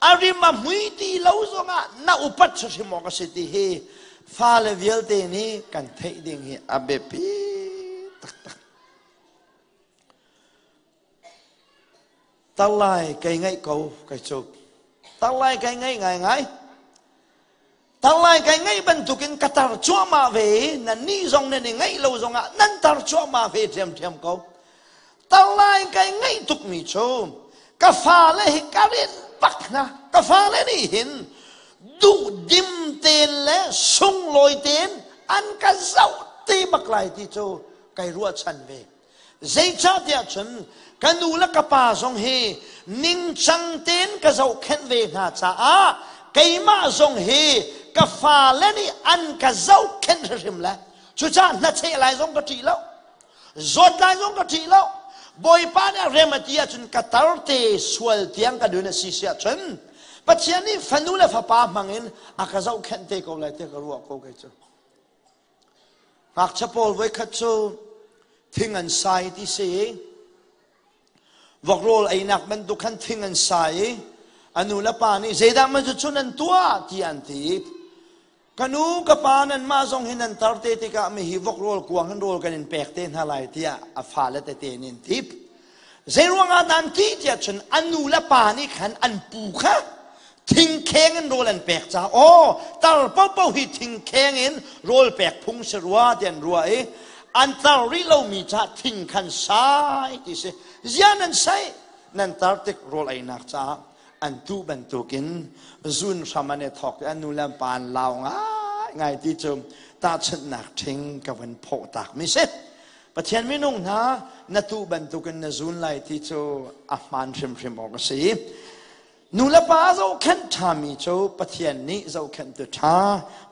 S6: A rim a hmui ti lo zongah na upat hrimhrim awk a si ti hi fale vialte nih kan theih ding hi a biapi taktak. Tarlai kai ngaih ko kai cu. Tarlai kai ngaih ngaingai. Tarlai kai ngaih bantukin ka tar cuahmah ve i nan nih zong nan i ngaih lo zongah nan tar cuahmah ve ṭhiamṭhiam ko. Tarlai kai ngaih tukmi cu ka fale hi ka rinh bak hna. Ka fale nih hin duhdim tein le sunglawi tein an ka zoh te bak lai ti cu kai ruahchan ve. Zeicahtiah cun ka nu le ka pa zong hi ningcang tein ka zohkhenh ve hna caah keimah zong hi ka fale nih an ka zohkhenh hrimhrim le cucaah hnacheh lai zong ka ṭih lo, zawt lai zong ka ṭih lo. Bawipa nih a rem a ti ahcun ka tar te sual tiang ka nun a si si ahcun Pathian nih fanu le fapa hmangin a ka zohkhenh te ko lai tiah ka ruah ko kei cu. Ngakchia pawl voikhat cu thing an sai ti si i vok rawl einak bantuk khan thing an sai i a nu le pa nih zeidah man cu nan tuah ti an ti. Ka nu ka pa nanmah zong hi nan tar te tikah mi hi vok rawl kuang hin rawl kan in pek te hna lai tiah a fale tete nih an tip. Zeiruang ah dah an ti tiah cun a nu le pa nih khan an pu kha thingkheng in rawl an pek caah aw tar paohpaoh hi thingkheng in rawl pek phung si rua ti an ruah i an tar rih lomi caah thing khan sai ti si. Zia nan sai nan tar tik rawl einak caah an tuh bantukin zun hram an i thawk i an nu le an pa an lau ngai ngai ti cu tahchunhnak ṭhing ka van phawh tak mi si. Pathian minung hna na tuh bantukin na zun lai ti cu a hmaan hrimhrim awk a si. Nu le pa zohkhenh ṭhami cu Pathian nih zohkhenhtu ṭha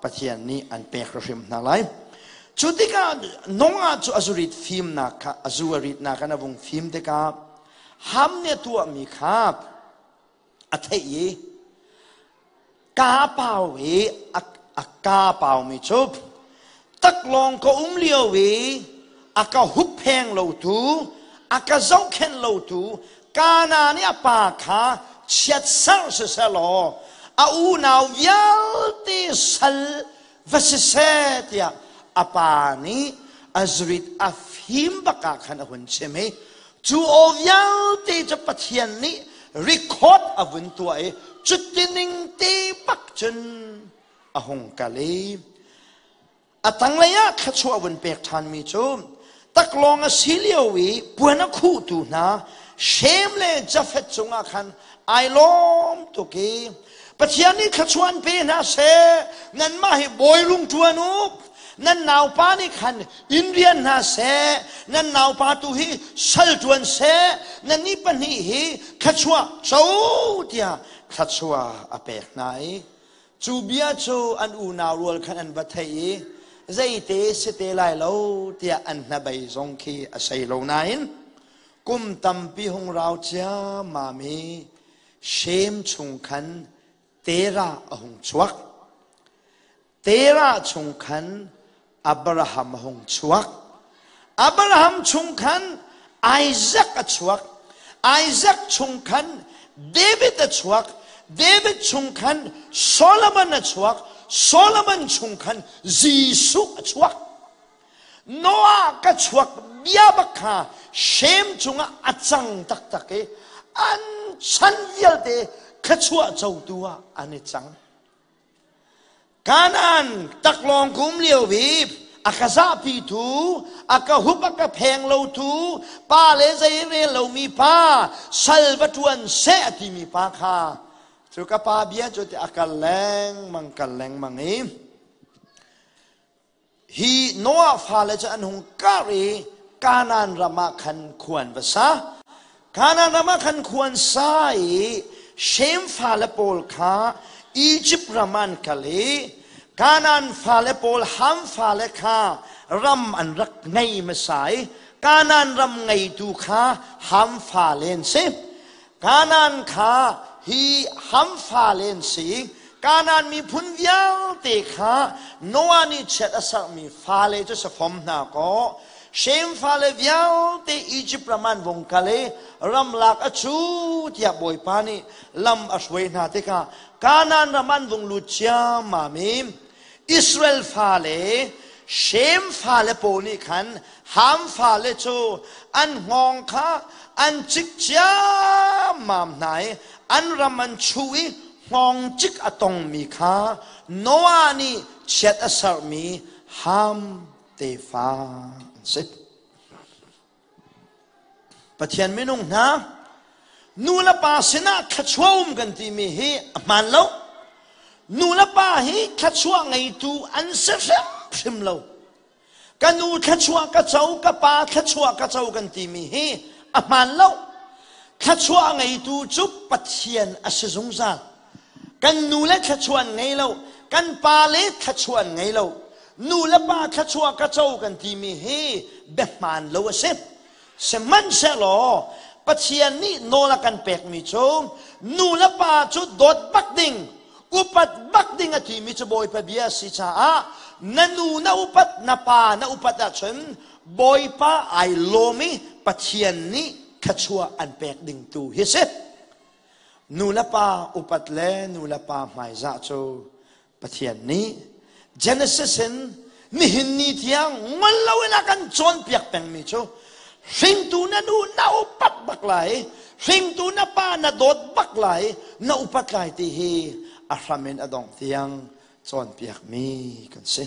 S6: Pathian nih an pek hrim hna lai. Cu tikah nungah cu a zurit fimnak kha a zu a ritnak in a vung fim tikah ham nih a tuahmi kha a theih i kaa pau i a kaa paumi cu taklawng ka um lio i a ka huppheng lotu a ka zohkhenh lotu Kana nih a pa kha chiatserh siseh law a unau vialte sal va siseh tiah a pa nih a zurit a fim bak ah khan a hun chim i cu aw vialte cu Pathian nih record a vun tuah i cutining te bak cun a hung kal i a tanglei ah thluachuah vun pek ṭhanmi cu taklawng a si lio i puan a khuhtu hna Shem le Jafet cungah khan ai lawm tuk i Pathian nih thluachuah an pe hna seh, nanmah hi bawi lung ṭuan u, nan naupa nih khan inn rian hna seh, nan naupa tu hi sal ṭuan seh, nannih pahnih hi thluachuah co tiah thluachuah a pek hna i cu bia cu an unau rual khan an va theih i zeite si te lai lo tiah an hnabei zong khi a sei lo nain kum tampi hung rau ciammam i Shem chung khan Terah a hung chuak. Terah chung khan Abraham a hung chuak. Abraham chung khan Isaac a chuak. Isaac chung khan David a chuak. David chung khan Solomon a chuak. Solomon chung khan Jesuh a chuak. Noah ka chuak bia bak kha Shem cungah a cang taktak i an chan vialte thluachuah cotu ah an i cang. Kanaan taklawng kum lio i A ka zahpitu, a ka hup a ka pheng lotu, pa le zei rel lomi pa, sal va ṭuan seh a timi pa kha, cu ka pa bia cu ti a kal lengmang kal lengmang i hi Noah fale cu an hung karh i Kanaan ram ah khan khua an va sa. Kanaan ram ah khan khua an sa i Shem fale pawl kha Izipt ram ah an kal i Kanaan fale pawl Ham fale kha ram an rak ngei hmasa i Kanaan ram ngeitu kha Ham fale an si. Kanaan kha hi Ham fale an si. Kanaan miphun vialte kha Noah nih chiat a serhmi fale cu si fom hna kaw Shem fale vialte Izipt ram an vung kal i ramlak a cu tiah Bawipa nih lam a hruai hna tikah Kanaan ram an vung lut ciammam i Israel fale Shem fale pawl nih khan Ham fale cu an hngawng kha an cik ciammam hna i an ram an chuh i hngawng cik a tongmi kha Noah nih chiat a serhmi Ham tefa an si. Pathian minung hna nu le pa sinah thluachuah um kan timi hi a hmaan lo. Nu le pa hi thluachuah ngeitu an si hrimhrim lo. Ka nu thluachuah ka co, ka pa thluachuah ka co kan timi hi a hmaan lo. Thluachuah ngeitu cu Pathian a si zungzal. Kan nu le thluachuah an ngei lo, kan pa le thluachuah an ngei lo. Nu le pa thluachuah ka co kan timi hi biahmaan lo a si. Sihmanhsehlaw Pathian nih nawl a kan pekmi cu nu le pa cu dawt bak ding, upat bak ding a timi cu Bawipa bia a si caah na nu na upat, na pa na upat ahcun Bawipa ai lawm i Pathian nih thluachuah an pek ding tu hi si. Nu le pa upat le nu le pa hmaizah cu Pathian nih Genesis in nihin ni tiang ngol loin a kan cawnpiak pengmi cu hringtu na nu na upat bak lai, hringtu na pa na dawt bak lai, na upat lai ti hi a hram in a dongh tiang cawnpiakmi kan si.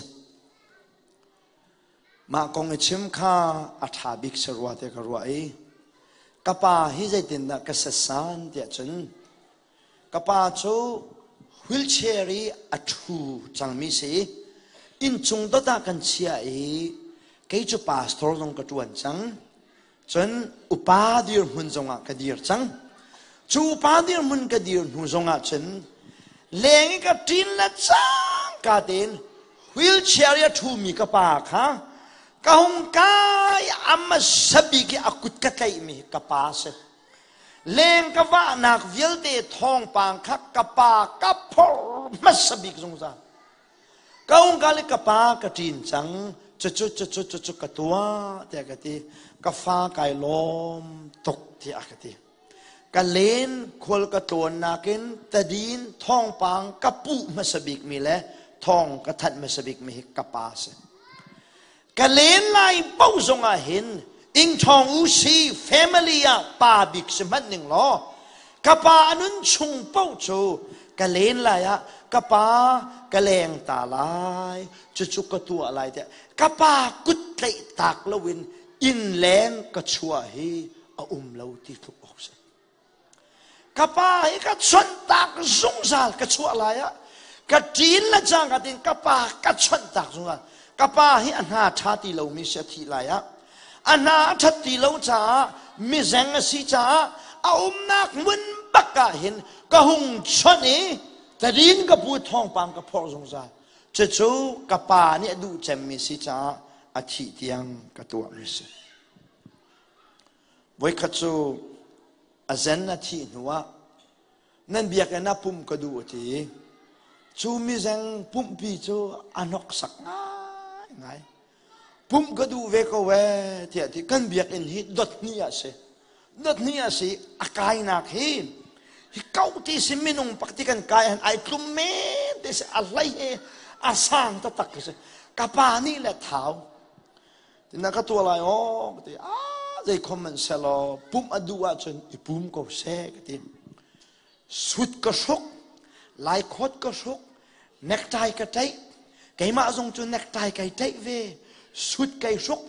S6: Mah kong i chim kha a ṭha bik si rua ti ka ruah i ka pa hi zeitindah ka setsan tiah cun ka pa cu wheelchair i a ṭhu cangmi si i inncung dot ah kan chiah i kei cu pastor zong ka ṭuan cang. Cun upa dirhmun zongah ka dir cang. Cu upa dirhmun ka dir hnu zongah cun leng i ka ṭin le cangka tein wheelchair i a ṭhumi ka pa kha ka hung kai a hmasa bik i a kut ka tlaihmi ka pa a si. Leng ka vahnak vialte thawngpang kha ka pa ka phorh hmasa bik zungzal. Ka ung ka le ka pa ka ṭin cang cucu cucu cucu ka tuah tiah ka ti ka fa kai lawm tuk tiah ka ti ka len khual ka tlawn nakin tadin thawngpang ka puh hmasa bik mi le thawng ka thanh hmasa bik mi hi ka pa si ka len lai paoh zongah hin ingthawng u si family ah pa bik si hmanh ning law ka pa a nun chung paoh cu ka len lai ah ka pa ka leng ta lai cucu ka tuah lai tiah ka pa kut tlaih tak loin inn leng ka chuah hi a um lo ti tluk awk si Ka pa hi ka chonhtak zungzal ka chuah lai ah ka ṭin le cangka tin ka pa ka chonhtak zungzal. Ka pa hi a hna ṭha ti lomi si a thih lai ah a hna a ṭhat ti lo caah mizeng a si caah a umnak hmun bak ah hin ka hung chonh i tadin ka pu thawngpang ka phorh zungzal. Cucu ka pa nih a duh cemmi si caah a thih tiang ka tuahmi si. Voikhat cu a zen a thih hnuah nan biakinn ah pumh ka duh a ti i cu mizeng pumhpi cu a hnoksak ngaingai. Pumh ka duh ve ko ee tiah ti kan biakinn hi dot hnih ah si. Dot hnih ah si a kainak hi hi kau ti si minung pak ti kan kai han ai tlum men te si a hlei he a sang taktak khi si. Ka pa nih le thau Na ka tuah lai aw ka ti. Ah zei khom man selaw pumh a duh ahcun i pum ko seh ka ti. Sut ka hruk, laikhawt ka hruk, necktie ka ṭaih. Keimah zong cu necktie kai ṭaih ve. Sut kai hruk.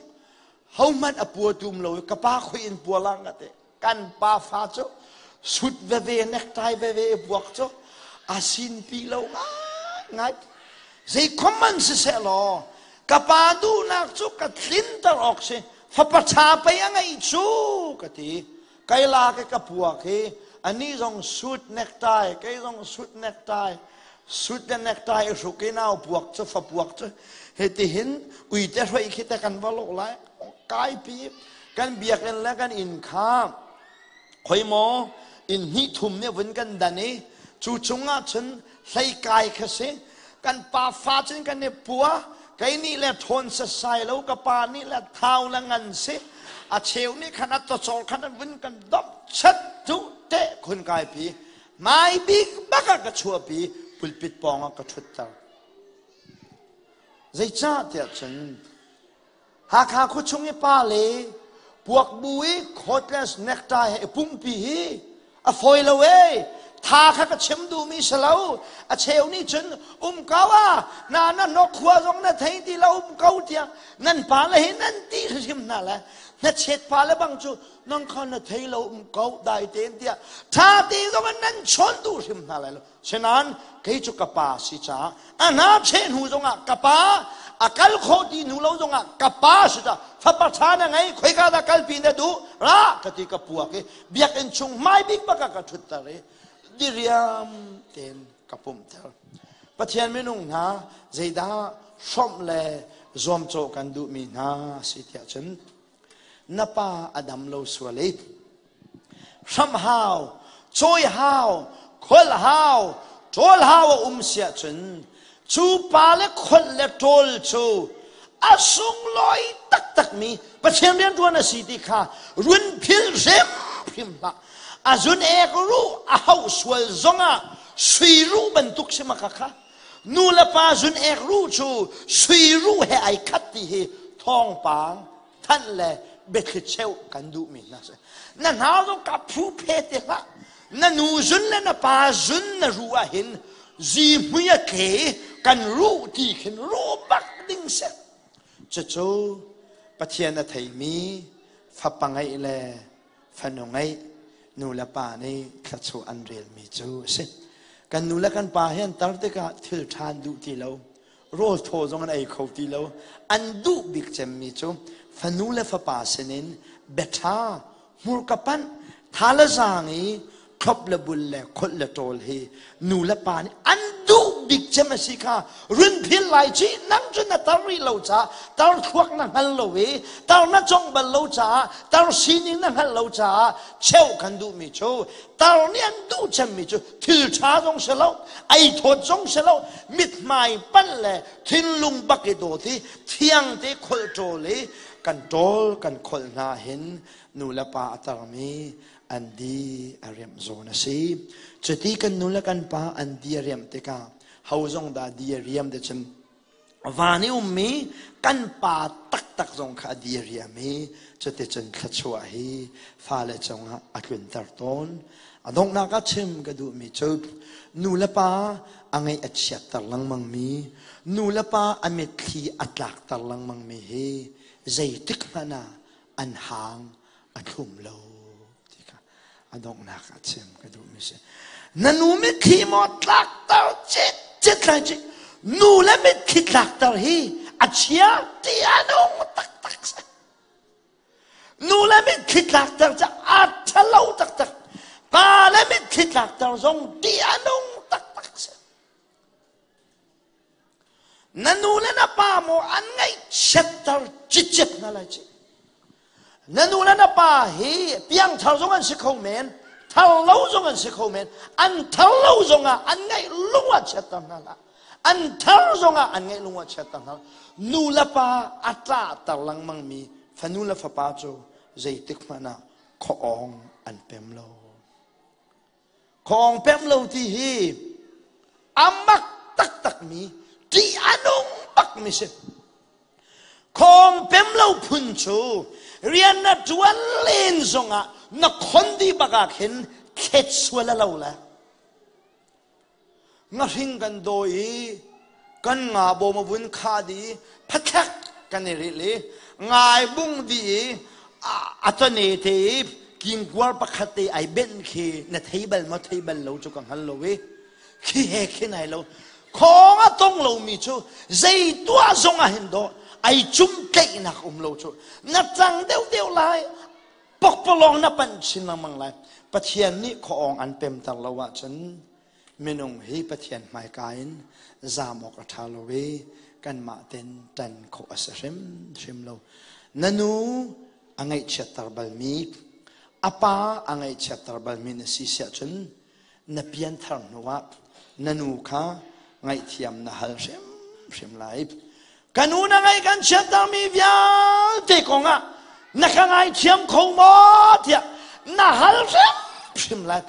S6: Hohmanh a pua tum lo i ka pa khoi in pua lang ka te. Kan pa fa cu sut veve necktie veve i puak cu a sin pi lo ngai ngai. Zei khom man siseh law ka pa duhnak cu ka tlinter awk si. Fapa ṭha pei a ngeih cu ka ti. Kai la ke ka puak hi ani zong suit necktie kei zong suit necktie suit le necktie i hruk i nau puak cu fa puak cu hitihin uite hroi khi te kan va lawh lai kai pi kan biakinn le kan inn kha khoi maw inn hnih thum nih vun kan dan i cu chungah cun hlei kai kha si kan pa fa cun kan i pua kei nih le ṭhawn sasai lo ka pa nih le thau le ngan si a cheu nih khan a tawcor khan an vun kan domh chat cu te khun kai pi mai bik bak ah ka chuahpi pulpit pawng ah ka ṭhutter zeicah tiah cun Hakha khuachung i pa le puak bu i cordless necktie he i pumpi hi a fawi lo ee. Tha kha ka chim duhmi si lo. A cheu nih cun um ko ah na na hnok khua zong na thei ti lo um ko tiah nan pa le hi nan ti hrim hna le hnachet pa le bang cu nang kha na thei lo um ko dai tein tiah tha te zong in nan chawn duh hrim hna lai lo. Sinain kei cu ka pa si caah a hna cheh hnu zongah ka pa a kal khawh ti hnu lo zongah ka pa si caah fapa ṭha na ngei khoika dah kalpi na duh ra ka ti ka puak i biakinn chung hmai bik bak ah ka ṭhutter i diriam tein ka pumhter. Pathian minung hna zeidah hrawmh le zuamcawh kan duhmi hna si tiah cun na pa a dam lo sual i hramh hau cawi hau kholh hau ṭawl hau a um siah cun cu pa le kholh le ṭawl cu a sunglawi taktakmi Pathian rianṭuan a si ti kha run phil hrimhrim hlah a zun ek ruh a hauh sual zongah sui ruh bantuk si maka kha nu le pa zun ek ruh cu sui ruh he ai khat ti hi thawngpang thanh le biathli cheuh kan duhmi hna si na hna zong ka phu phe te hlah na nu zun le na pa zun na ruh ah hin zihmui a tle kan ruh ti khin ruh bak ding si cucu Pathian a theimi fapa ngeih le fanu ngeih nu le pa nih thluachuah an relmi cu a si kan nu le kan pa hi an tar tikah thil ṭha an duh ti lo rawl thaw zong an ei kho ti lo an duh bik cemmi cu fanu le fapa sinin biaṭha hmurka panh tha le zaang i thlop le bul le kholh le ṭawl hi nu le pa nih an duh bik cem a si kha run phil lai ci nang cu na tar rih lo caah tar thluak na hngal lo i tar na cong bal lo caah tar sining na hngalh lo caah cheuh kan duhmi cu tar nih an duh cemmi cu thil ṭha zong si lo ei thawt zong si lo mithmai panh le thinlung bak i dawt i thiang te kholh ṭawl i kan ṭawl kan kholh hna hin nu le pa a tarmi an di a riamh zawn a si. Cuti kan nu le kan pa an di a riamh tikah ho zong dah di a riam te cun van i ummi kan pa taktak zong kha a di a riam i cuticun thluachuah hi fale cungah a tlunter tawn. A donghnak ah chim ka duhmi cu nu le pa a ngaih a chiatter lengmangmi nu le pa a mitthli a tlakter lengmangmi hi zeitik hmanh ah an hang a thlum lo ti kha a donghnak ah chim ka duhmi si na nu mitthli maw tlakter cit cit lai cik nu le mitthli tlakter hi a chia ti a nung taktak si nu le mitthli tlakter cu a ṭhalo taktak pa le mitthli tlakter zong ti a nung taktak si Na nu le na pa maw an ngaihchiatter cicet hna lai ci. Na nu le na pa hi piangthar zong an si kho men, thar lo zong an si kho men. An thar lo zongah an ngaih lung ah chiatter hna hlah. An thar zongah an ngaih lung ah chiatter hna hlah. Nu le pa a tlahter lengmangmi fanu le fapa cu zeitik hmanh ah khuaawng an pem lo. Khawng pem lo ti hi a mak taktakmi ṭih a nung bakmi si. Khawng pem lo phun cu rian na ṭuan len zongah na khon dih bak ah khin thlet sual a lo le. Ngahring kan dawi i kan nga bawm a vun kha dih i phathek. Kan i rilh i ngai bung di i a tone te i kingkuar pakhat te ai benh khi na thei bal maw thei bal lo cu ka hngal lo i khi he khin ai lo. Khong a tong lomi cu zei tuah zong ah hin dawh ai cum tleihnak um lo cu na cang deuhdeuh lai, pokpalawng na panh chin lengmang lai. Pathian nih khuaawng an pemter lo ahcun minung hi Pathian hmaika in zaam awk a ṭha lo i kanmah ten ṭan khawh a si hrimhrim lo. Na nu a ngaihchiatter balmi, a pa a ngaihchiatter balmi na si siah cun na pianthar hnuah na nu kha ngaihthiam na hal hrimhrim lai. Ka nu na ngaih kan chiattermi vialte kongah na ka ngaithiam kho maw tiah na hal hrimhrim lai.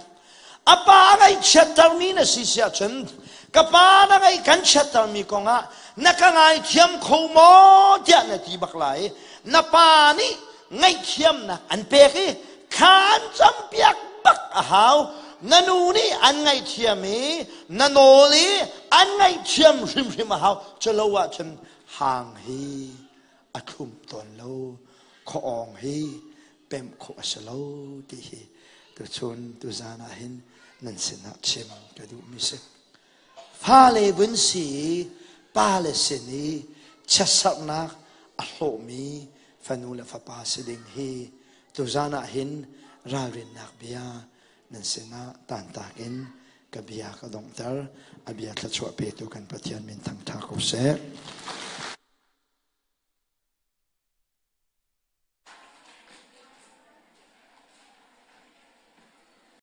S6: A pa ngaihchiattermi na si si ahcun ka pa na ngaih kan chiattermi kongah na ka ngaithiam kho maw tiah na ti bak lai. Na pa nih ngaihthiamnak an pek i thla an campiak bak a hau. Na nu nih an ngaihthiam i na nawl i an ngaihthiam hrimhrim a hau. Culo ahcun hang hi a thlum tawn lo, khuaawng hi pemh khawh a si lo ti hi tuchun tuzan ah hin nan sinah chim ka duhmi si. Fale vun si i pale sin i chiatserhnak a hlawhmi fanu le fapa si ding hi tuzan ah hin ralrinnak bia nan sinah tantak in ka bia ka donghter. A bia thluachuah petu kan Pathian min thangṭha ko seh.